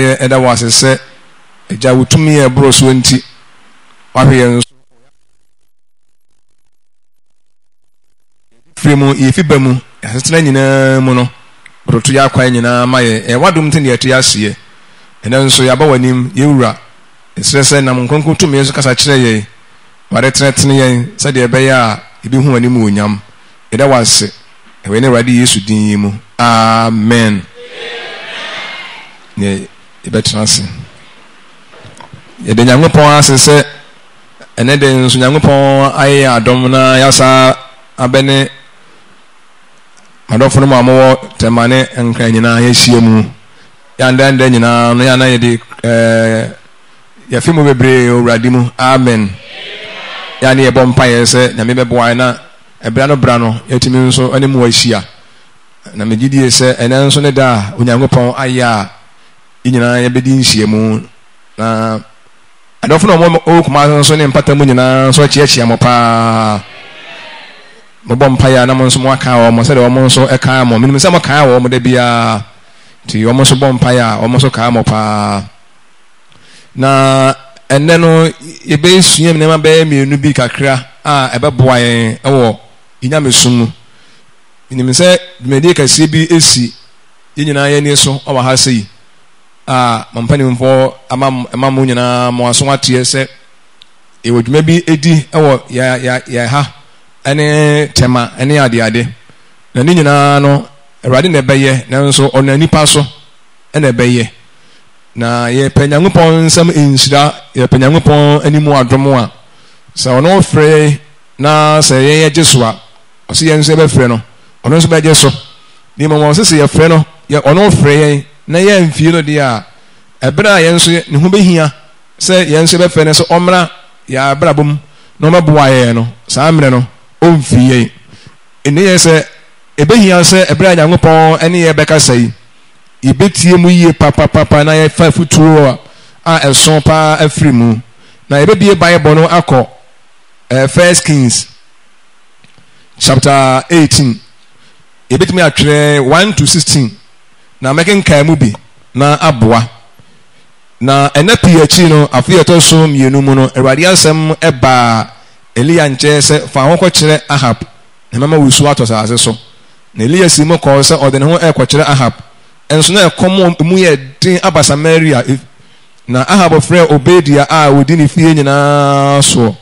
Yɛda wo ase sɛ, Agya, wo tumi a ɛboro soɔ nti, woahwɛ yɛn so. Firi mu, yɛfi ba mu, yɛn asetena nyinaa mu no, wototo yɛn akwan nyinaa ma yɛn. Ɛyɛ w'adom nti na yɛte aseɛ. Ɛnnɛ nso, yɛaba w'anim, yɛn Wura. Yɛsrɛ sɛ nam Kronkron tumi so kasa kyerɛ yɛn. Awurade, tenetene yɛn sɛdeɛ ɛbɛyɛ a yɛbɛhu w'animuonyam. Yɛda wo ase wɔ yɛn Awurade Yesu din yi mu. Amen. Ne yɛbɛtena ase. Yɛda Nyankopɔn ase sɛ ɛnɛ de nso Nyankopɔn ayɛ yɛn adom na yɛasa abɛne madɔfo no mu a mowɔ Tema ne Nkran nyinaa yɛahyia mu. Yɛandɛndɛ nyinaa no yɛana yɛde ɛɛ yɛafi mu bebree Owurade mu. Amen. Yɛane yɛbɔ mpaeɛ sɛ Nyame bɛboa na Ɛberɛ ano berɛ ano, yɛatumi nso ne mo ahyia. Na megye die sɛ ɛnnɛ nso ne da a Onyankopɔn ayɛ a yɛn nyinaa yɛbɛdi nhyiamu. Na adɔfo na wɔn wɔ Kumasi nso ne mpata mu nyinaa nso akyiakyia mo paa. Mobɔ mpaeɛ a na mo nso mo aka wɔn sɛdeɛ wɔn nso ɛkaa mo. Menim sɛ mo kaa wɔn da biara. Nti wɔn nso bɔ mpaeɛ a wɔn nso kaa mo paa. Na ɛnnɛ no, yɛbɛsua nneɛma bɛyɛ mmienu bi kakra a ɛbɛboa yɛn wɔ yɛn nyamesom mu. Menim sɛ dwumadie kɛseɛ bi si yɛn nyinaa yɛn ani so wɔ ha sei a mo mpanimfoɔ ama ama mo nyinaa mo aso ateɛ sɛ yɛwɔ dwuma bi di wɔ yɛ yɛ yɛ ha ne tɛma ne adeade. Na ne nyinaa no, Awurade na ɛbɛyɛ, nanso ɔnam nipa so na ɛbɛyɛ. Na yɛpɛ Nyankopɔn nsam nhyira, yɛpɛ Nyankopɔn anim adom a, sɛ ɔno frɛ yɛn na sɛ yɛn yɛgye so a, ɔse yɛn nso yɛbɛfrɛ no, ɔno nso bɛgye so. Na mmom ɔse sɛ yɛfrɛ no, yɛ ɔno frɛ yɛn na yɛamfie no deɛ a, ɛberɛ a yɛn nso ne ho bɛhia sɛ yɛn nso yɛbɛfrɛ no sɛ ɔmmra yɛn abrabɔ mu na ɔmmɛboa yɛn no, saa mmerɛ no ɔmfii yɛn. Ɛnne yɛ sɛ ɛbɛhia sɛ ɛberɛ a Nyankopɔn ne yɛn bɛkasa yi, Yɛbɛtie mu yie papapapa na yɛfa afutuo a ɛso paa afiri mu. Na yɛbɛbie Bible no akɔ eh, First Kings chapter 18. Yɛbɛtumi atwerɛ 1 to 16 na mɛkenkan mu bi na aboa. Na ɛnna pii akyi no, afe a ɛtɔ so mmienu mu no, Awurade asɛm baa Elia nkyɛn sɛ, Fa ho kɔkyerɛ Ahab, na mɛma wusuo atɔ asase so. Na Elia sii mu kɔɔ sɛ ɔde ne ho rekɔkyerɛ Ahab. Nso na ɛkɔm a emu yɛ den aba Samaria. Na Ahab frɛɛ Obadia a ɔdi ne fie nyinaa soɔ.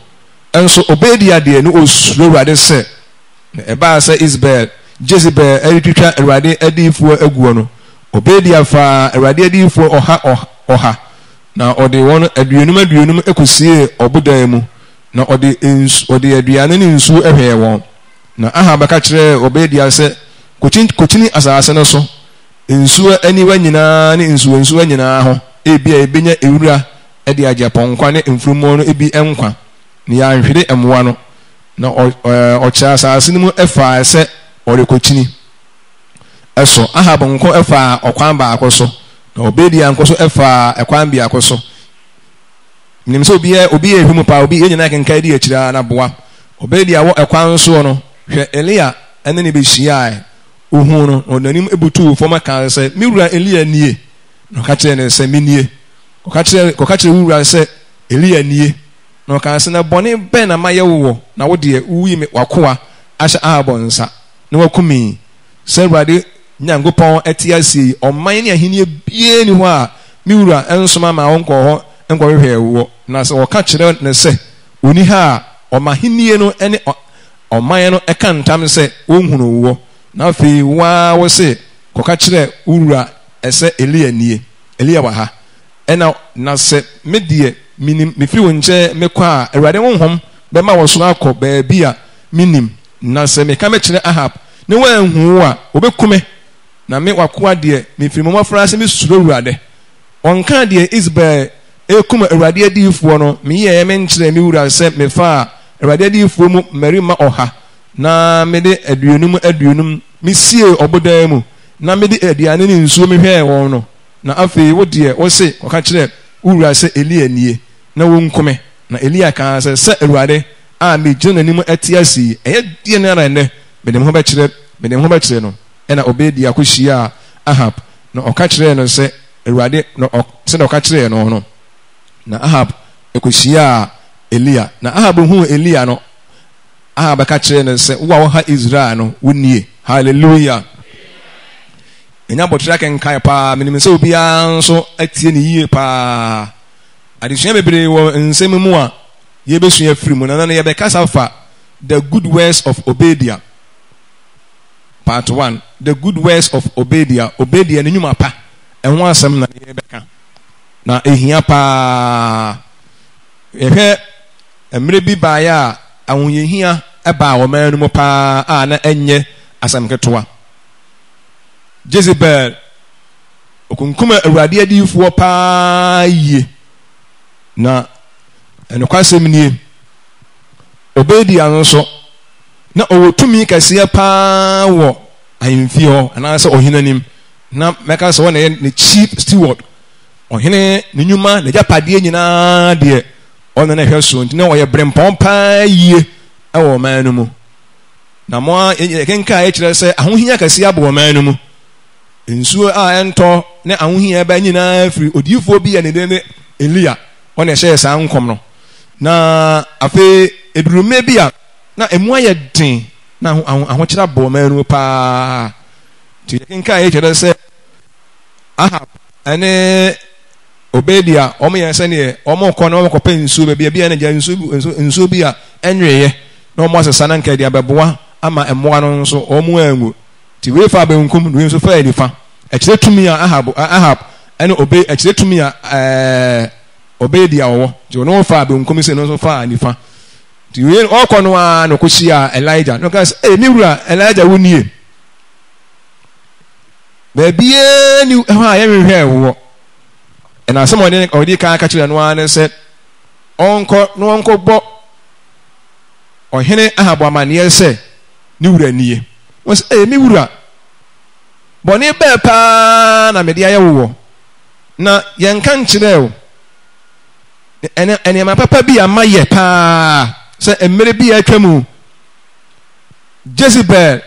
Nso Obadia deɛ, na ɔsuro Awurade sɛ. Na ɛbaa sɛ Isebel, Jezebel, retwitwa Awurade adiyifoɔ aguo no, Obadia faa Awurade adiyifoɔ ɔha ɔha, na ɔde wɔn aduonum aduonum kɔsiee ɔbodan mu, na ɔde nsu, ɔde aduane ne nsuo hwɛɛ wɔn. Na Ahab ka kyerɛɛ Obadia sɛ, Kokyini asase no so, nsuo aniwa nyinaa ne nsuwansuwa nyinaa ho, ebia yɛbɛnya ewura de agye apɔnkɔ ne mfunumu no bi nkwa, na yɛanhwere mmoa no. Na ɔkyɛɛ asase no mu faa sɛ ɔrekɔkyini. So Ahab nko faa ɔkwan baako so, na Obadia nko so faa ɛkwan biako so. Menim sɛ obiara obi yɛ ehwɛ mu paa, obi yɛn nyinaa kenkan di akyire ara na boa. Obadia wɔ ɛkwan soɔ no, hwɛ Elia ne no bɛhyiae. Ohuu no, na ɔde n'anim butuu fam kaa sɛ, Me wura Elia nie? Na ɔka kyerɛɛ no sɛ, Menie. Kɔka kyerɛ kɔka kyerɛ wo wura sɛ, Elia nie. Na ɔkaa sɛ, Na bɔne bɛn na mayɛ woɔ, na wo deɛ, woyi me w'akoa ahyɛ Ahab nsa, na waku me yi? Sɛ Awurade Nyankopɔn te aseɛ yi, ɔman ne ahennie biara nni hɔ a me wura nsoma maa wonkɔɔ hɔ nkɔhwehwɛɛ woɔ. Na sɛ wɔka kyerɛ no sɛ, Ɔnni ha a, ɔma ahennie no ne ɔman no ka ntam sɛ wɔnhunuu woɔ. Na afei wo ara wose, Kɔka kyerɛ wo wura sɛ Elia nie. Elia wɔ ha. Ɛnna na sɛ me deɛ, menim, mefiri wo nkyɛn mekɔ a, Awurade honhom bɛma wo so akɔ baabi a mennim. Na sɛ meka mekyerɛ Ahab, na wanhu wo a, ɔbɛku me. Na me, w'akoa deɛ, mefiri me mmɔfraase mesuro Awurade. Ɔnkaa deɛ Isebel rekum Awurade adiyifoɔ no, meyɛeɛ menkyerɛɛ me wura sɛ mefaa Awurade adiyifoɔ mu mmarima ɔha, na mede aduonum aduonum mesiee ɔbodan mu, na mede aduane ne nsuo mehwɛɛ wɔn no? Na afei wo deɛ, wose, Kɔka kyerɛ wo wura sɛ Elia nie, na wɔnku me. Na Elia kaa sɛ, Sɛ Awurade a megyina n'anim te ase yi, ɛyɛ deɛn ara nnɛ mede me ho bɛkyerɛ, mede me ho bɛkyerɛ no. Ɛnna Obadia kɔhyiaa Ahab, na ɔka kyerɛɛ no sɛ, Awurade na ɔ, sɛdeɛ ɔka kyerɛɛ no no. Na Ahab kɔhyiaa Elia. Na Ahab huu Elia no, Ahab ka kyerɛɛ no sɛ, Wo a woha Israel no, wo nie. Hallelujah! Ɛnya abotire akenkan paa. Menim sɛ obiara nso atie ne yie paa. Adesua bebree wɔ nsɛm mu a yɛbɛsua afiri mu. Na no yɛbɛkasa fa The Good Words of Obadiah. Part 1. The Good Words of Obadiah. Obadiah ne nnwuma pa. Ɛho asɛm na yɛbɛka. Na ehia paa. Yɛhwɛ mmerɛ bi baeɛ a ahohiahia baa ɔman no mu paa a na ɛnyɛ asɛm ketewa. Jezebel okunkum Awurade adiyifoɔ paa yie. Na nokwasɛm nie, Obadia nso, na ɔwɔ tumi kɛseɛ paa wɔ ahemfie hɔ anaasɛ ɔhene anim. Na mɛka sɛ ɔna yɛ ne chief steward. Ɔhene ne nnwuma, n'agyapadeɛ nyinaa deɛ ɔno na ɛhwɛ so. Nti na ɔyɛ berempɔn paa yie wɔ ɔman no mu. Na mo a yɛkenkan a ɛkyerɛ sɛ ahohia kɛseɛ abɔ ɔman no mu. Nsuo a ɛntɔ ne ahohia ɛba nyinaa firi odiyifoɔ bi a ne din ne Elia. Ɔna ɛhyɛɛ saa nkɔm no. Na afei ɛduru mmerɛ bi a na ɛmu ayɛ den na ahokyerɛ abɔ ɔman no mu paa. Nti yɛkenkan a ɛkyerɛ sɛ Ahab ne Obadia wɔn yɛ sɛdeɛ wɔn kɔ na wɔn kɔpɛ nsuo baabi a bi a na gya nsuo nsuo bi a ɛnweeɛ na wɔn asesa na nka ɛde abɛboa ama mmoa no nso wɔn anwu. Nti wei faa benkum na wei nso faa nifa. Ɛkyerɛ tumi a Ahab Ahab ɛne Obe ɛkyerɛ tumi a ɛɛ Obadia ɔwɔ. Nti ɔno faa benkum sɛ ɔno nso faa nifa. Nti wei ɔkɔ no ara na ɔkɔhyia Elijah na ɔka sɛ ee me wura Elijah wo nie. Baabiara ni hɔ a yɛnhwehwɛɛ woɔ. Ɛna asɛm a ɔde ɔde kan ka kyerɛ no ara ne sɛ ɔnkɔ na ɔnkɔbɔ ɔhene Ahab amanneɛ sɛ ne wura nie. Wɔn sɛ, ee me wura, bɔne bɛɛ paa na mede ayɛ wowɔ, na yɛnka nkyerɛɛ wo ɛne nneɛma papa bi a mayɛ paa sɛ mmerɛ bi a atwa mu Jezebel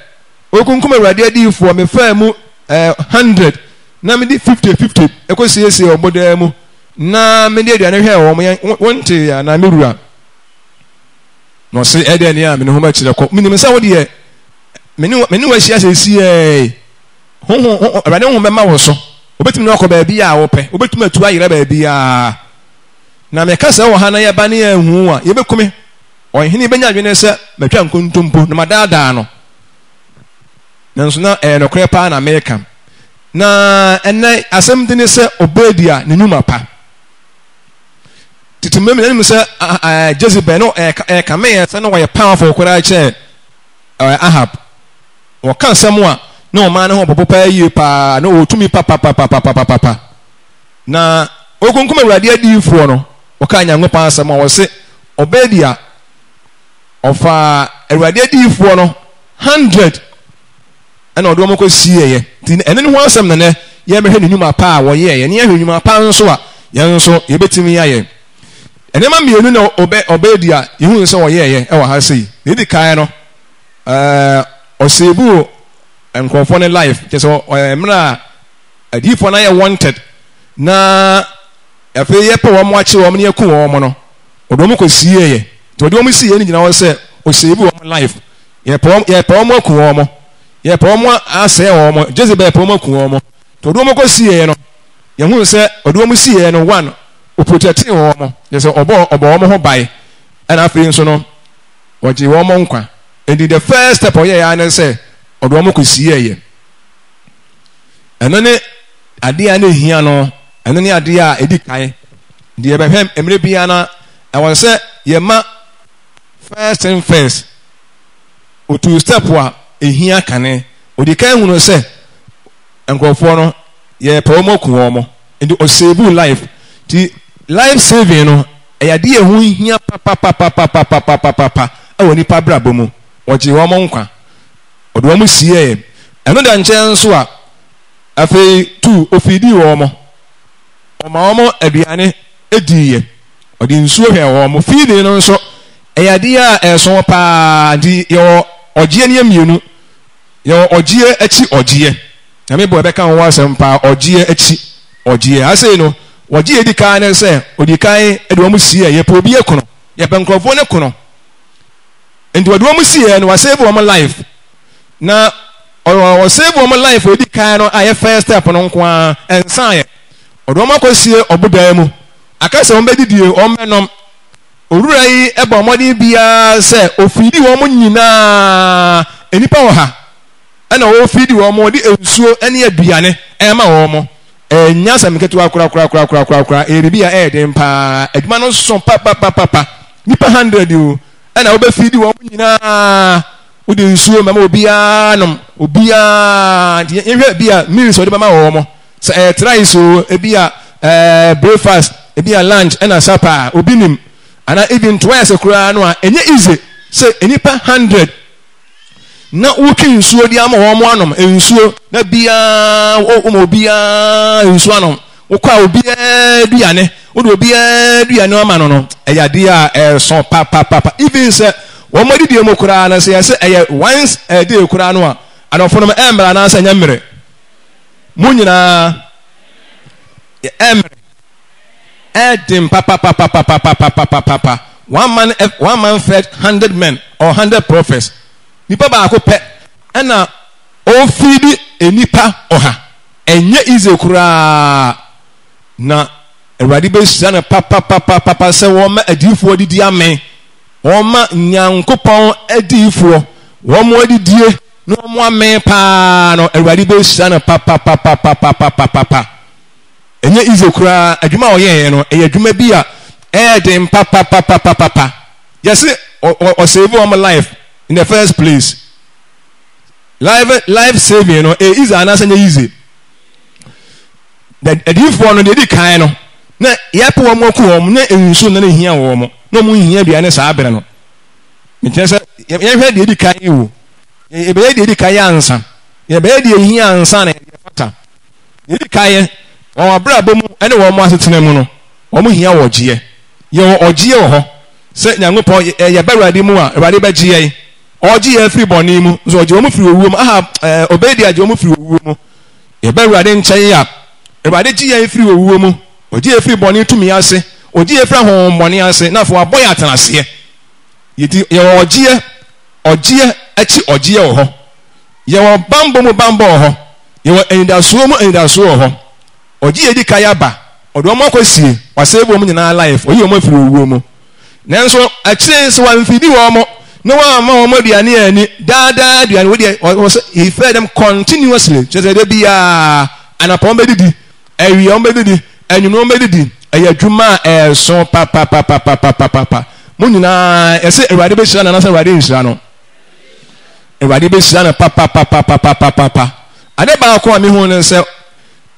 Okunkum Awurade adiyifoɔ, mefaa mu eh, 100, na mede 50 50 ɛkɔsiesie ɔbodan mu, na mede aduane hwɛɛ wɔn, yɛn wontee anaa me wura? Na ɔse, ɛdeɛ ne a mene ho bɛkyerɛ kɔ, menim sɛ wo deɛ, mene mene wahyia sɛsiɛ, honhom, Awurade honhom bɛma wo so, wobɛtumi ne wakɔ baabi a wopɛ, wobɛtumi atu ayera baabi a, na meka sɛ wɔ ha na yɛba ne yɛanhu a, yɛbɛkume. Ɔhene bɛnya adwene sɛ matwa nkontompo na madaadaa no. Nanso na ɛyɛ nokorɛ paa na meka. Na ɛnɛ asɛm ti ne sɛ Obadia ne nnwuma pa. Tete mmerɛ mu nanim sɛ Jezebel no ɛkame yɛ sɛ na wɔyɛ powerful koraa kyɛn Ahab. Wɔka asɛm a na ɔman no ho popo paa yie paa na ɔwɔ tumi papapapapapapa. Na ɔkunkum Awurade adiyifoɔ no, wɔkaa Nyankopɔn asɛm a wɔse Obadia ɔfaa Awurade adiyifoɔ no hundred ɛna ɔde wɔn kɔ sieeɛ. Nti ɛno ne ho asɛm na nɛ yɛbɛhwɛ ne nnwuma pa a wɔyɛeɛ ne yɛhwɛ nnwuma pa nso a yɛn nso yɛbɛtumi ayɛ. Nneɛma mmienu na Obadia yɛhu sɛ ɔyɛeɛ ɛwɔ ha sei. Deɛ ɛdi kan no, ɛɛ ɔseebuu nkurɔfoɔ no life kyerɛ sɛ mmerɛ a adiyifoɔ no ayɛ wanted na afei yɛpɛ wɔn akye wɔn ne yɛku wɔn no, ɔde wɔn kɔsieeɛ. Nti ɔde wɔn sieeɛ no gyina hɔ sɛ ɔsave wɔn life. Yɛpɛ wɔn, yɛpɛ wɔn aku wɔn. Yɛpɛ wɔn asɛe wɔn. Jezebel pɛ wɔn aku wɔn. Nti ɔde wɔn kɔsieeɛ no, yɛhunu sɛ ɔde wɔn sieeɛ no, one, ɔprotɛtee wɔn. Kyerɛ sɛ ɔbɔ ɔbɔ wɔn ho ban. Ɛna afei nso no, ɔgye wɔn nkwa. Nti the first step ɔyɛeɛ ara ne sɛ ɔde wɔn kɔsieeɛ. Ɛno ne adeɛ a na ɛhia no. Ɛno ne adeɛ a ɛdi kan. Nti yɛbɛhwɛ mmerɛ biara na ɛwɔ sɛ yɛma first thing first. Otu step a ɛhia kane. Ɔdi kan hunu sɛ nkurɔfoɔ no yɛpɛ wɔn aku wɔn. Nti ɔsave life. Nti life saving no ɛyɛ adeɛ a ɛho hia papapapapapapapa ɛwɔ nipa abrabɔ mu. Ɔgye wɔn nkwa. Ɔde wɔn sieɛ. Ɛno da nkyɛn nso a afei tu ofidii wɔn. Ɔma wɔn aduane diiɛ. Ɔde nsuo hwɛɛ wɔn. Feeding no nso, ɛyɛ adeɛ a ɛso paa. Nti yɛwɔ ɔgyeɛ no yɛ mmienu. Yɛwɔ ɔgyeɛ akyi ɔgyeɛ. Nyame bɔ ɛbɛka ho asɛm paa. Ɔgyeɛ akyi. Ɔgyeɛ. Ha sei no, wɔgye edi kan ne sɛ odi kan de wɔn sie. Yɛpɛ obi ekono. Yɛpɛ nkurɔfoɔ ne kono. Nti wɔde wɔn sie no, wɔasave wɔn life. Na ɔsave wɔn life edi kan no a yɛ first step no nko ara ɛnsan yɛ. Ɔde wɔn akɔsie ɔbodan mu. Aka sɛ wɔn bɛdidie, wɔn bɛnom. Owura yi bɔ mmɔden biara sɛ ofidi wɔn nyinaa, nnipa wɔ ha, ɛna ɔfidi wɔn, ɔde nsuo ne aduane ɛma wɔn. Ɛnyɛ asɛm ketewa korakorakorakorakoraa, ɛyɛ biribi a ɛyɛ den paa. Adwuma no so papapapapa. Nnipa 100 o, ɛna wobɛfidi wɔn nyinaa. Wode nsuo mɛma obiara nom, obiara. Nti yɛhwɛ bi a meals ɔde bɛma wɔn. Sɛ ɛyɛ thrice o, ebi a ɛɛ breakfast, ebi a lunch ɛna supper a, obi nim. Anaa even twice koraa no a, ɛnyɛ easy sɛ nnipa 100 na wotwe nsuo de ama wɔn anom nsuo na biara wɔma obiara nsuo anom. Wokɔ a obiara aduane, wode obiara aduane ama no no, ɛyɛ adeɛ a ɛsɔ papapapa. Even sɛ wɔn adidie mu koraa no, sɛ yɛsɛ ɛyɛ once a day koraa no a, adɔfo no ɛmmra anaasɛ ɛnyɛ mmerɛ. Mo nyinaa ɛmmerɛ ɛden papapapapapapapapa. One man fed 100 men or 100 prophets. Nipa baako pɛ ɛna ɔfeedi nnipa 100. Ɛnyɛ easy koraa. Na Awurade bɛhyira no papapapapa sɛ wɔma adiyifoɔ didi amee. Wɔma Nyankopɔn adiyifoɔ wɔn adidie na wɔn amee paa no, Awurade bɛhyira no papapapapapapapa. Ɛnyɛ easy koraa. Adwuma a ɔyɛeɛ no, ɛyɛ adwuma bi a ɛyɛ den papapapapapa. Yɛse ɔsave wɔn life in the first place. Life saving no, ɛyɛ easy anaasɛ ɛnyɛ easy? Adiyifoɔ no deɛ ɛdi kan no, na yɛpɛ wɔn aku wɔn, na nsuo na na ɛhia wɔn, na wɔn nhia aduane saa berɛ no. Mekyerɛ sɛ yɛhwɛ deɛ ɛdi kan yi o, yɛbɛyɛ deɛ ɛdi kan yɛ ansa, yɛbɛyɛ deɛ ɛhia ansa na yɛde fata. Deɛ ɛdi kan yɛ, wɔn abrabɔ mu ne wɔn asetena mu no, wɔn hia ɔgyeɛ. Yɛwɔ ɔgyeɛ wɔ hɔ sɛ Nyankopɔn yɛba Awurade mu a, Awurade bɛgye yɛn. Ɔgye yɛn firi bɔne mu, nso ɔgye wɔn firi owuo mu. Ahab, Obadia gye wɔn firi owuo mu. Yɛba Awurade nkyɛn a, Awurade gye yɛn firi owuo mu. Ɔgye yɛn firi bɔne tumi ase. Ɔgye yɛn firi ahonhommɔne ase, na afei wabɔ yɛn atenaseɛ. Yɛti yɛwɔ ɔgyeɛ, ɔgyeɛ akyi ɔgyeɛ wɔ hɔ. Yɛwɔ bammɔ mu bammɔ wɔ hɔ. Yɛwɔ anidasoɔ mu anidasoɔ wɔ hɔ. Ɔgye yɛn di kan aba, ɔde wɔn akɔsie, wasave wɔn nyinaa life, ɔyi wɔn afiri owuo mu. Nanso akyire yi sɛ wamfidi wɔn na wamma wɔn aduane anni, daa daa aduane, wo deɛ ɔwɔ sɛ he fed them continuously, kyerɛ sɛ da biara anapa wɔn bɛdidi, awia wɔn bɛdidi, anwummerɛ wɔn bɛdidi. Ɛyɛ adwuma a ɛso papapapapapapa. Mo nyinaa yɛsɛ Awurade bɛhyira no anaasɛ Awurade nhyira no? Awurade bɛhyira no papapapapapapa. Ade baako a mehu ne sɛ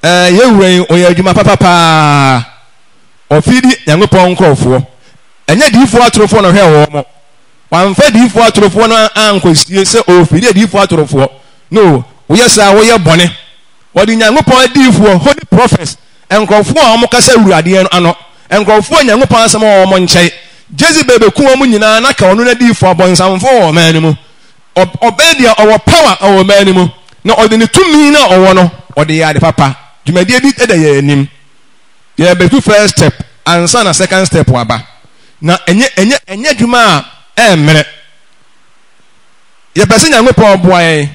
ɛɛ yɛn wura yi ɔyɛ adwuma papa paa. Ɔfidi Nyankopɔn nkurɔfoɔ. Ɛnyɛ adiyifoɔ atorofoɔ na ɔhwɛɛ wɔn. Wamfa adiyifoɔ atorofoɔ no ankɔsie sɛ ɔrefidi adiyifoɔ atorofoɔ. No, woyɛ saa woyɛ bɔne. Wɔde Nyankopɔn adiyifoɔ, holy prophets, nkurɔfoɔ a wɔkasa Awurade ano, nkurɔfoɔ a Nyankopɔn asɛm wɔ wɔn nkyɛn. Jezebel bɛku wɔn nyinaa na ka ɔno n'adiyifoɔ abɔnsamfoɔ wɔ ɔman no mu. Ɔbɛyɛ deɛ ɔwɔ power wɔ ɔman no mu na ɔde ne tumi no a ɔwɔ no ɔde yɛ ade papa. Dwumadie bi da yɛn anim. Yɛrebɛtu first step ansa na second step aba. Na ɛnyɛ ɛnyɛ ɛnyɛ adwuma a ɛmmerɛ. Yɛpɛ sɛ Nyankopɔn boa yɛn.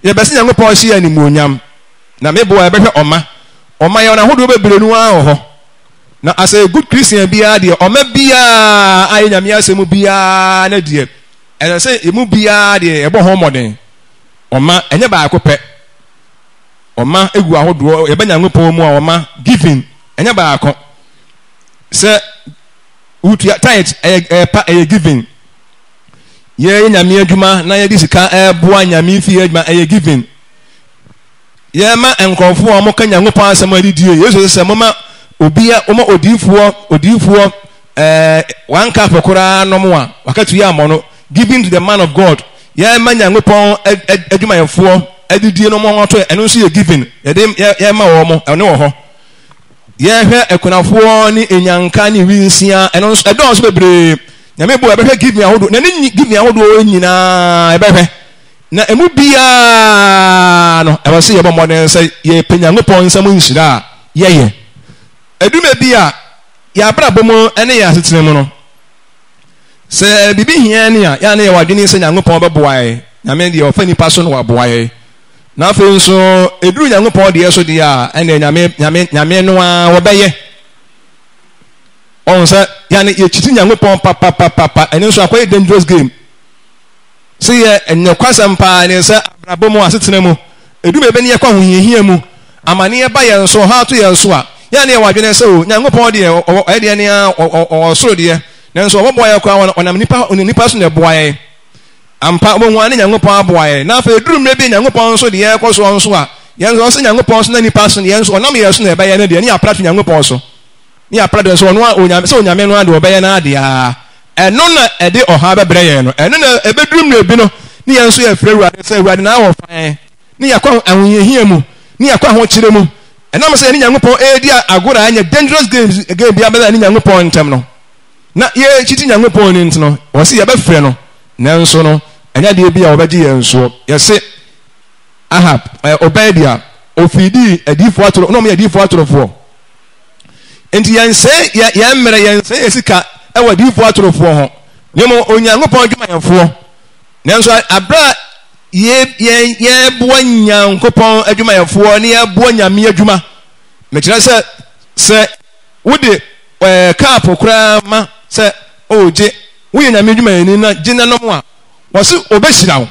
Yɛpɛ sɛ Nyankopɔn hyɛ yɛn animuonyam. Na me boa yɛbɛhwɛ ɔma. Ɔma yɛwɔ n'ahodoɔ bebree no ara wɔ hɔ. Na as a good Christian biara deɛ ɔma biara a yɛ Nyame asɛm biara no deɛ ɛsɛ sɛ yɛn mu biara deɛ yɛbɔ ho mmɔden. Ɔma ɛnyɛ baako pɛ. Ɔma egu ahodoɔ yɛbɛ Nyankopɔn mu a ɔma giving ɛnyɛ baako. Sɛ wotua tithe ɛyɛ ɛyɛ pa ɛyɛ giving. Yɛyɛ Nyame adwuma na yɛde sika ɛboa Nyame fie adwuma ɛyɛ giving. Yɛma nkurɔfoɔ a wɔka Nyankopɔn asɛm adidie. Yesu sɛ sɛ moma obia wɔma odiifoɔ odiifoɔ ɛɛ one cup koraa nom a wakatua ammɔ no. Giving to the man of God. Yɛma Nyankopɔn adwumayɛfoɔ adidie no wɔn ato ɛno nso yɛ giving. Yɛde yɛma wɔn ɛno wɔ hɔ. Yɛhwɛ akunafoɔ ne enyanka ne winsia ɛno nso ɛdɔɔso bebree. Nyame bo ɛbɛhwɛ giving ahodoɔ na ne giving ahodoɔ nyinaa ɛbɛhwɛ. Na emu biara no ɛwɔ sɛ yɛbɔ mmɔden sɛ yɛpɛ Nyankopɔn nsam nhyira a. yɛyɛ. Ɛduru bi a, yɛn abrabɔ mu ne yɛn asetena mu no, sɛ biribi hia yɛn a, yɛn a na yɛwɔ adwene sɛ Nyankopɔn bɛboa yɛn. Nyame deɛ ɔfa nipa so na waboa yɛn. Na afei nso, ɛduru Nyankopɔn deɛ so deɛ a, ɛnneɛ Nyame, Nyame, Nyame no ara wɔbɛyɛ. Ɔhu sɛ, yɛn yɛkyiti Nyankopɔn papapapapa, ɛno nso akɔyɛ dangerous game. Sɛ yɛ nokwasɛm paa ne sɛ abrabɔ mu, asetena mu, ɛdu baabi ne yɛkɔ ahohiahia mu, amaneɛ ba yɛn so, ɔhaw to yɛn so a, yɛn ne yɛwɔ adwene sɛ o, Nyankopɔn deɛ, ɔyɛ deɛ ne ara, ɔwɔ soro deɛ, nanso ɔbɛboa yɛn koraa, ɔnam nipa, ɔnam nipa so na ɛboa yɛn. Ampa, wobɛhu ara ne Nyankopɔn aboa yɛn. Na afei ɛduru mmerɛ bi Nyankopɔn nso deɛ ɛrekɔ soɔ nso a, yɛn nso ɔsɛ Nyankopɔn so na nipa so, yɛn nso ɔnam yɛn so na ɛbɛyɛ no deɛ, ne yɛapra to Nyankopɔn so. Ne yɛapra deɛ sɛ ɔno a, onyame, sɛ onyame no ara deɛ ɔbɛyɛ n'adeɛ ara. Ɛno na ɛde ɔhaw bɛbrɛ yɛn no. Ɛno na ɛbɛduru mmerɛ bi no, ne yɛn nso yɛfrɛ Awurade sɛ, Awurade na wɔ fa yɛn, ne yɛakɔ ahohiahia mu, ne yɛakɔ ahokyerɛ mu. Ɛnam sɛ yɛne Nyankopɔn ɛredi agorɔ a ɛnyɛ dangerous games, game bi abɛda yɛne Nyankopɔn ntam no, na yɛrekyiti Nyankopɔn no nti no, wɔse yɛbɛfrɛ no, nanso no, ɛnyɛ adeɛ bi a wɔbɛgye yɛn soɔ. Yɛse Ahab, ɛ, Obadia, ɔfiidii adiyifoɔ atoro, na wɔyɛ adiyifoɔ atorofoɔ. Nti yɛnsɛe yɛ, yɛn mmerɛ, yɛnsɛe yɛn sika wɔ adiyifoɔ atorofoɔ ho, na mmom Onyankopɔn adwumayɛfoɔ. Nanso aberɛ a yɛ, yɛn, yɛboa Nyankopɔn adwumayɛfoɔ ne yɛboa Nyame adwuma, mekyerɛ sɛ, sɛ wode ɛɛ kaapo koraa ma sɛ o gye woyɛ Nyame adwumayɛni na gye na nom a, wɔse wɔbɛhyira wo.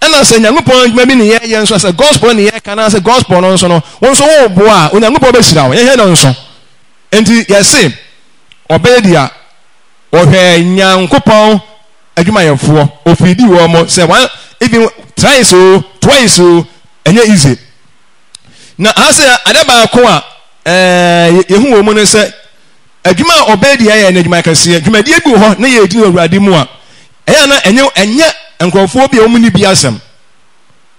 Ɛna sɛ Nyankopɔn adwuma bi ne yɛyɛ nso sɛ gospel ne yɛka na sɛ gospel no nso no wo nso woboa a Onyankopɔn bɛhyira wo. Yɛhwɛ no nso. Enti yɛse ɔbɛyɛ di a ɔhwɛ Nyankopɔn adwumayɛfoɔ ofidi wɔn mo sɛ one even thrice o twice o ɛnyɛ easy. Na ha sɛ ade baako a ɛɛ yɛhu wɔ mu ne sɛ adwuma a ɔbɛyɛ di ayɛ no adwuma kɛseɛ. Dwumadie bi wɔ hɔ na yɛredi no Awurade mu a ɛyɛ na ɛnyɛ ɛnyɛ nkurɔfoɔ bi a wɔn ni bi asɛm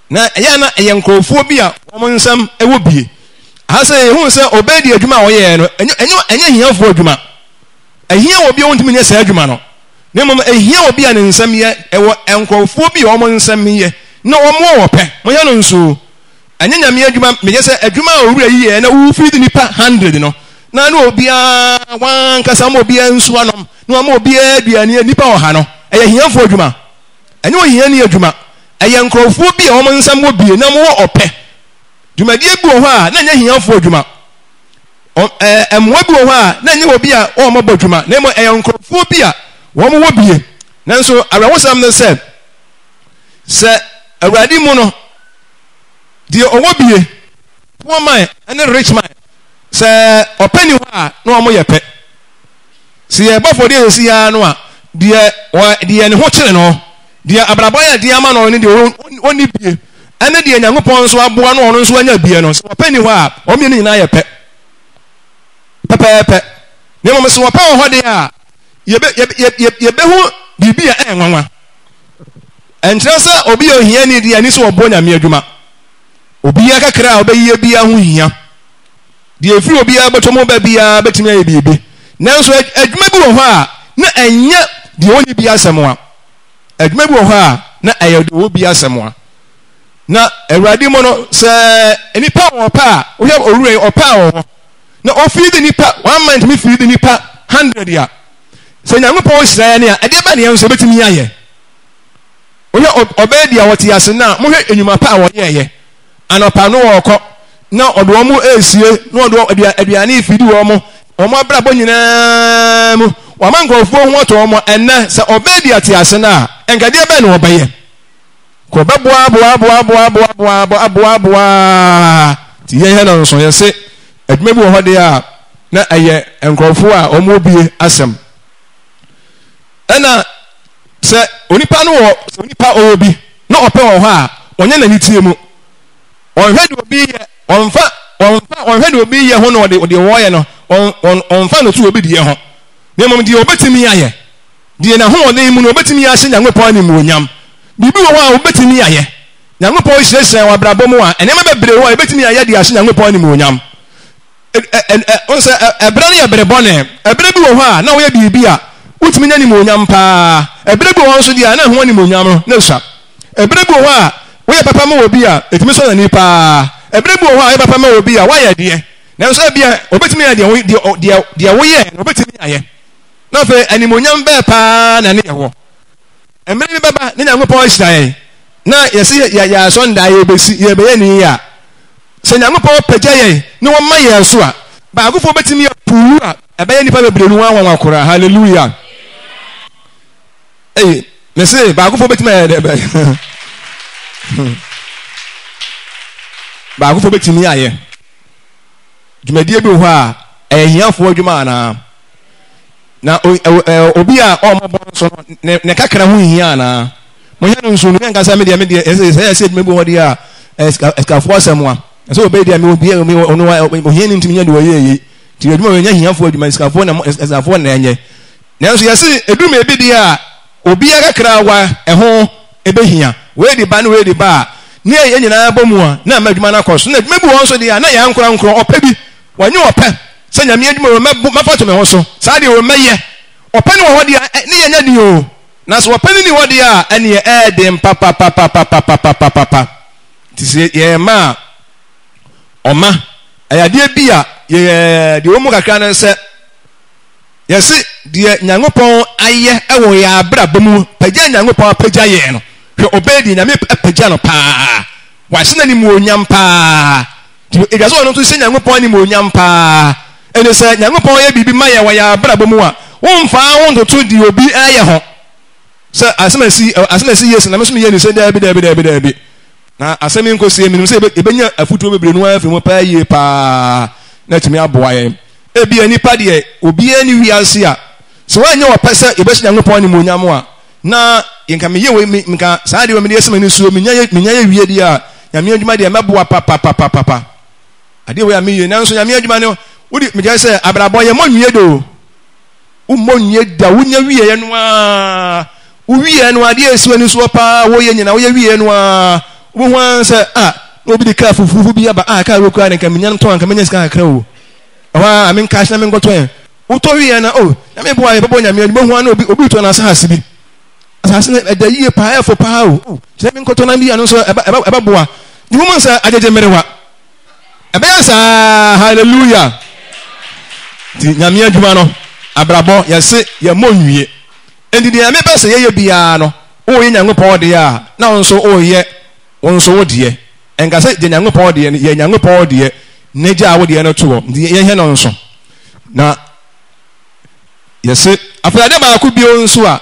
na ɛyɛ na ɛyɛ nkurɔfoɔ bi a wɔn nsɛm ɛwɔ bie. Aha sɛ yɛhu sɛ ɔbɛyɛ di adwuma a ɔyɛɛ no ɛnyɛ ɛnyɛ ɛnyɛ hiafoɔ adwuma. Ɛhia wɔ bi a wɔntumi nyɛ saa adwuma no. Na mmom ɛhia wɔ bi a ne nsɛm yɛ ɛwɔ nkurɔfoɔ bi a wɔn nsɛm yɛ na wɔn wɔ pɛ. Moyɛ no nso. Ɛnyɛ Nyame adwuma, meyɛ sɛ adwuma a owura yi yɛɛ na wo feed nipa hundred no, na na obiara wankasa ama obiara nsu anom, na wama obiara aduane a nipa ɔha no, ɛyɛ ahiafoɔ adwuma. Ɛnyɛ ohiani adwuma. Ɛyɛ nkurɔfoɔ bi a wɔn nsam wɔ bie na wɔwɔ ɔpɛ. Dwumadie bi wɔ hɔ a na ɛnyɛ ahiafoɔ adwuma. Mmoa bi wɔ hɔ a na ɛnyɛ obi a wɔmmɔbɔ adwuma, na mmom ɛyɛ nkurɔfoɔ bi a wɔn wɔ bie. Nanso awerɛhosɛm ne sɛ, sɛ Awurade mu no, Deɛ ɔwɔ bie, poor man ne rich man, sɛ ɔpɛ ni hɔ a, na wɔn yɛ pɛ. Sɛ yɛbɔ afɔdeɛ sɛsi ara no a, deɛ wɔ deɛ ne ho kyere no, deɛ abrabɔ ayɛ den ama no ne deɛ ɔnni bie, ɛne deɛ Nyankopɔn nso aboa no ɔno nso anya bie no, sɛ ɔpɛ ni hɔ a, wɔn mmienu nyinaa yɛ pɛ. Pɛpɛɛpɛ. Na mmom sɛ ɔpɛ wɔ hɔ deɛ a, yɛbɛ yɛbɛ yɛbɛhu biribi a ɛyɛ nwanwa. Ɛnkyerɛ sɛ obi yɛ ohiani deɛ ɛne sɛ ɔboa Nyame adwuma. Obiara kakra a ɔbɛyɛ biara ho hia. Deɛ ɛfiri obiara bɔtɔ mu ba biara bɛtumi ayɛ biribi. Nanso adwuma bi wɔ hɔ a na ɛnyɛ deɛ ɔnni bi asɛm a. Adwuma bi wɔ hɔ a na ɛyɛ deɛ ɔwɔ bi asɛm a. Na Awurade mu no, sɛ nnipa wɔ ɔpɛ a, wohwɛ owura yi ɔpɛ a ɔwɔ na ɔfiidi nipa one man tumi fiidi nipa hundred a, Sɛ Nyankopɔn hyira yɛn a, ɛdeɛ bɛn na yɛn nso yɛbɛtumi ayɛ? Wohwɛ ɔbaa bi a ɔte ase no a, mohwɛ nnwuma pa a wɔyɛeɛ. Anɔpa no wɔrekɔ, na ɔde wɔn resie, na ɔde aduane refidi wɔn, wɔn abrabɔ nyinaa mu. Wama nkurɔfoɔ ho atɔ wɔn. Ɛnnɛ, sɛ ɔbaa bi te ase no a, nka ɛdeɛ bɛn na ɔbɛyɛ? Ka ɔbɛboa aboa aboa aboa aboa aboa aboa aboa aboa. Nti yɛn no nso yɛse adwuma bi wɔ hɔ deɛ a, na ɛyɛ nkurɔfoɔ a wɔn wɔ bie asɛm. Ɛna sɛ onipa no wɔ sɛ onipa ɔwɔ bi na ɔpɛ wɔ hɔ a, ɔnyɛ n'ani tie mu. Ɔnhwɛ deɛ obi yɛ, ɔnfa ɔnfa ɔnhwɛ deɛ obi yɛ ho na ɔde deɛ ɔyɛ no ɔn ɔn ɔnfa no to obi deɛ ho. Na mmom deɛ ɔbɛtumi ayɛ, deɛ n'ahoɔden mu no ɔbɛtumi ahyɛ Nyankopɔn animuonyam. Biribi wɔ hɔ a wobɛtumi ayɛ. Nyankopɔn hyirahyira wɔ abrabɔ mu a, nneɛma bebree wɔ hɔ a yɛbɛtumi ayɛ de ahyɛ Nyankopɔn animuonyam. Wohu sɛ ɛberɛ no yɛ bere bɔne. Ɛberɛ bi wɔ hɔ a na woyɛ biribi a wotumi nya animuonyam paa. Ɛberɛ bi wɔ hɔ nso deɛ a na ɛho animuonyam no na esua. Ɛberɛ bi wɔ hɔ a woyɛ papa ma obi a ɛtumi sɔ n'ani paa. Ɛberɛ bi wɔ hɔ a woyɛ papa ma obi a woayɛ deɛ. Nanso ebia obetumi ayɛ deɛ deɛ deɛ deɛ woyɛɛ no obetumi ayɛ. Na afei animuonyam bɛɛ paa na ne yɛ wɔ. Mmerɛ bi bɛba ne Nyankopɔn ahyira yɛn na yɛsi yɛ yɛ asɔndaa yɛbɛsi yɛbɛyɛ ne yie a sɛ Nyankopɔn pagya yɛn na wɔma yɛn so a baakofoɔ bɛtumi apuwu a ɛbɛyɛ nnipa bebree no nwanwa koraa. Hallelujah. Ei, mese baakofoɔ bɛtumi ayɛ dɛ bɛyɛ. Baakofoɔ bɛtumi ayɛ. Dwumadie bi wɔ hɔ a ɛyɛ hiafoɔ adwuma anaa? Na obi a ɔmmɔbɔ nso no, ne, ne kakra ho nhia anaa? Monyɛ no nso no, yɛnka sɛ medeɛ medeɛ ɛsɛ sɛ ɛsɛ adwuma bi wɔ hɔ deɛ a ɛsikafoɔ asɛm a ɛsɛ ɔbɛyɛ deɛ mewɔ bi ɔno ohia ne ntumi nyɛ deɛ ɔyɛ yei nti adwuma wɔ ɛnyɛ hiafoɔ adwuma sikafoɔ na sikafoɔ na ɛnyɛ. Nanso yɛse ɛduru baabi deɛ a, obiara kakra wa ɛho ɛbɛhia. Wei de ba ne wei de ba a, ne yɛn nyinaa bɔ mu a, na ama adwuma no akɔ so. Na adwuma bi wɔ hɔ nso deɛ a, na yɛn ankorankoro ɔpɛ bi. Wɔnyɛ ɔpɛ sɛ Nyame adwuma wei mɛfa ato me ho so, saa deɛ wei mɛyɛ. Ɔpɛ no wɔ hɔ deɛ a, ne yɛnyɛ den o. Na sɛ ɔpɛ no nni hɔ deɛ a, ɛneɛ ɛyɛ den papapapapapapapa. Nti sɛ yɛn mma a, ɔma ɛyɛ adeɛ bi a yɛ deɛ ɛwɔ mu kakra ne sɛ, Yɛse deɛ Nyankopɔn ayɛ wɔ yɛn abrabɔ mu, pagya a Nyankopɔn apagya yɛn no, hwɛ ɔbɛyɛ deɛ Nyame apagya no paa, wahyɛ no animuonyam paa. Nti ɛtwa sɛ ɔno nso hyɛ Nyankopɔn animuonyam paa. Ɛne sɛ Nyankopɔn yɛ biribi ma yɛn wɔ yɛn abrabɔ mu a, womfaa wo ntoto deɛ obi ɛyɛ ho. Sɛ asɛm asi asɛm asi yie sɛ na me nso meyɛ ne sɛ daabi daabi daabi daabi. Na asɛm yi nkɔsie menim sɛ yɛbɛnya afutuo bebree no ara afiri mu paa yie paa na atumi aboa yɛn. Ebia nnipa deɛ, obiara nni wiase a, sɛ wɔanyɛ ɔpɛ sɛ yɛbɛhyɛ Nyankopɔn animuonyam a, na nka meyɛ wei, me, nka saa adeɛ wei mede asi m'ani so, menya yɛ, menya yɛ wie deɛ a, Nyame adwuma deɛ mɛboa papapapapa. Adeɛ wei a meyɛ, nanso Nyame adwuma no, wode, mekyerɛ sɛ abrabɔ yɛ mmɔ nwie do. Wommɔ nwie da, wonya wieɛ no ara, wowieɛ no adeɛ a ɛsi w'ani soɔ paa woyɛ nyina woyɛ wieɛ no ara, wobɛhu ara sɛ, ah, na obi de kaa fufufu bi aba, ah, kaa wei koraa de nka menya no tɔn anka menya sika kakra o. Ɛhɔ ara menka na menkɔtɔ ɛ. Wotɔ wieɛ na oh, Nyame boa yɛ bɛbɔ Nyame adwuma, wobɛhu ara na obi obi retɔ n'asase bi. Asase no ɛda yie paa, ɛfo paa o. Oh, kyerɛ menkɔtɔ na bi ano nso ɛbɛ ɛbɛ ɛbɛboa. Nti wohu sɛ agyegye mmerewa. Ɛbɛyɛ saa, hallelujah. Nti Nyame adwuma no, abrabɔ yɛse yɛmmɔ nwie. Enti deɛ Nyame pɛ sɛ yɛyɛ biara no, woyɛ Nyankopɔn deɛ a, na wo nso woyɛ wo nso wo deɛ. Ɛnka sɛ gye Nyankopɔn deɛ no, yɛ Nyankopɔn deɛ na gyaa wo deɛ no to hɔ. Nti yɛnhwɛ no nso. Na yɛse afei adeɛ baako bio nso a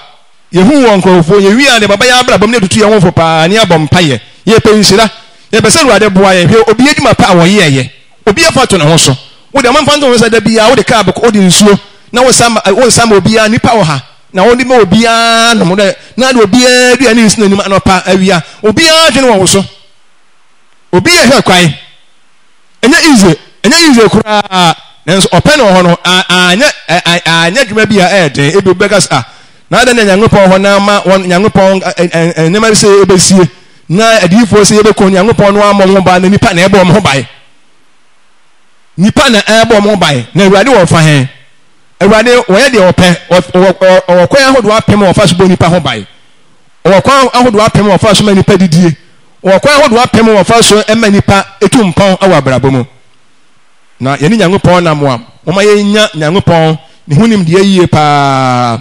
yɛhu wɔ nkurɔfoɔ yɛwie a deɛ bɛba yɛn abrabɔ mu na yɛtutu yɛn ho fo paa ne yɛabɔ mpaeɛ. Yɛpɛ nhyira. Yɛpɛ sɛ Awurade boa yɛn. Hwɛ obi adwuma pa a wɔyɛɛyɛ. Obi afa to ne ho so. Wo deɛ momfa nto ho sɛ da biara wode kaa bɛkɔ wode nsuo na wosa ma wonsa ma obiara nnipa wɔ ha na wode ma obiara nom dɛ na de obiara aduane nsi n'anim anɔpa awia obiara adwene wɔ wo so. Obi yɛ hwɛ kwan. Ɛnyɛ easy, ɛnyɛ easy koraa. Nanso ɔpɛ na wɔ hɔ no, anyɛ anyɛ adwuma bi a ɛyɛ den. Ebi obi bɛka sɛ, ah, na adɛn na Nyankopɔn hɔ na ama wɔn Nyankopɔn nneɛma bi sɛ ebesie na adiyifoɔ sɛ yɛbɛkɔ Nyankopɔn no ammɔ ho ban na nipa na ɛbɔ wɔn ho ban. Nipa na ɛbɔ wɔn ho ban na Awurade wɔ fa he. Awurade wɔyɛ deɛ ɔpɛ, ɔwɔ kwan ahodoɔ apem a ɔfa so bɔ nipa ho ban. Ɔwɔ kwan ahodoɔ apem a ɔfa so ma nipa didie. Ɔwɔ kwan ahodoɔ apem a ɔfa so ma nipa tu mpɔn wɔ abrabɔ mu. Na yɛne Nyankopɔn nam a, momma yɛnya Nyankopɔn ne ho nimdeɛ yie paa.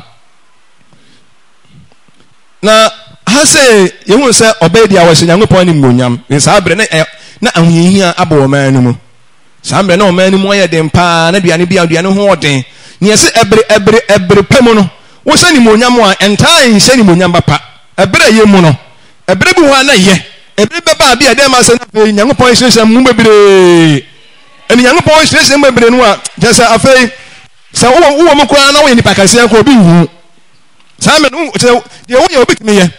Na ha sɛ yɛhu sɛ ɔbɛyɛ deɛ wɔhyɛ Nyankopɔn animuonyam. Ne saa berɛ na, na ahohiahia abɔ ɔman no mu. Saa mmerɛ na ɔman no mu ayɛ den paa, na aduane bi aduane ho ɔden. Neɛ sɛ ɛbere ɛbere ɛbere pa mu no, wohyɛ animuonyam a, ɛntaa nhyɛ animuonyam papa. Ɛberɛ a ɛyɛ mu no, ɛberɛ bi wɔ hɔ a na ɛyɛ. Ɛberɛ bi bɛba a bi a ɛdɛn ma sɛ na afei Nyankopɔn ahyirahyira mu bebree. Ɛne Nyankopɔn ahyirahyira mu bebree no a, kyerɛ sɛ afei sɛ wowɔ wowɔ mu koraa na woyɛ nipa kɛseɛ nka obi nhu. Saa mmerɛ no, kyerɛ deɛ woyɛ obi tumi yɛ.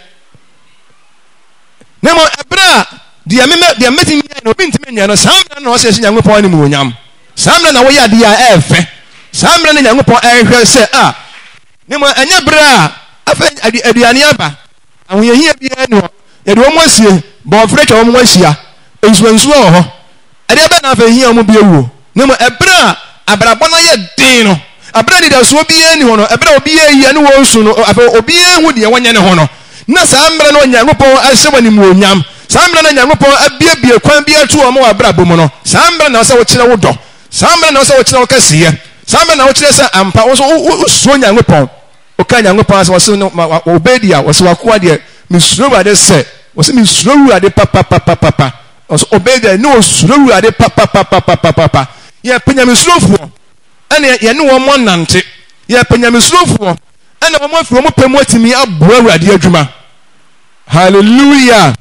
Na mmom ɛberɛ a deɛ mɛmɛ deɛ mɛtumi yɛ no obi ntumi nyɛ no, saa mmerɛ no na ɔsɛ ɛhyɛ Nyankopɔn animuonyam. Saa mmerɛ na woyɛ adeɛ a ɛyɛ fɛ. Saa mmerɛ no Nyankopɔn ɛrehwɛ sɛ a Na mmom ɛnyɛ bere a afei aduane aba, ahohiahia biara nni hɔ, yɛde wɔn asie, bɔɔfrɛ atwa wɔn ho ahyia, nsuwansuwa wɔ hɔ. Ɛdeɛ bɛn na afei hia wɔn bio wuo? Na mmom ɛberɛ a abrabɔ no ayɛ den no, ɛberɛ a anidasoɔ biara nni hɔ no, ɛberɛ a obiara ayi ne wɔn su no, afei obiara nhu deɛ wɔnyɛ ne ho no, na saa mmerɛ no Onyankopɔn ahyɛ wɔn animuonyam, saa mmerɛ no Onyankopɔn abuebue kwan bi ato wɔn wɔ abrabɔ mu no, saa mmerɛ na ɛsɛ sɛ wokyerɛ wo dɔ. Saa mmerɛ na ɛwɔ sɛ wokyerɛ wo kɛseyɛ. Saa mmerɛ na wokyerɛ sɛ ampa wo nso wosuro Nyankopɔn. Woka Nyankopɔn asɛm, ɔse no, Obadia, ɔse w'akoa deɛ, mesuro Awurade sɛ, ɔse mesuro Awurade papapapapa. Ɔse Obadia ne osuro Awurade papapapapapa. Yɛpɛ Nyamesurofoɔ, ɛna yɛne wɔn anante. Yɛpɛ Nyamesurofoɔ, ɛna wɔn afiri wɔn pɛ mu atumi aboa Awurade adwuma. Hallelujah.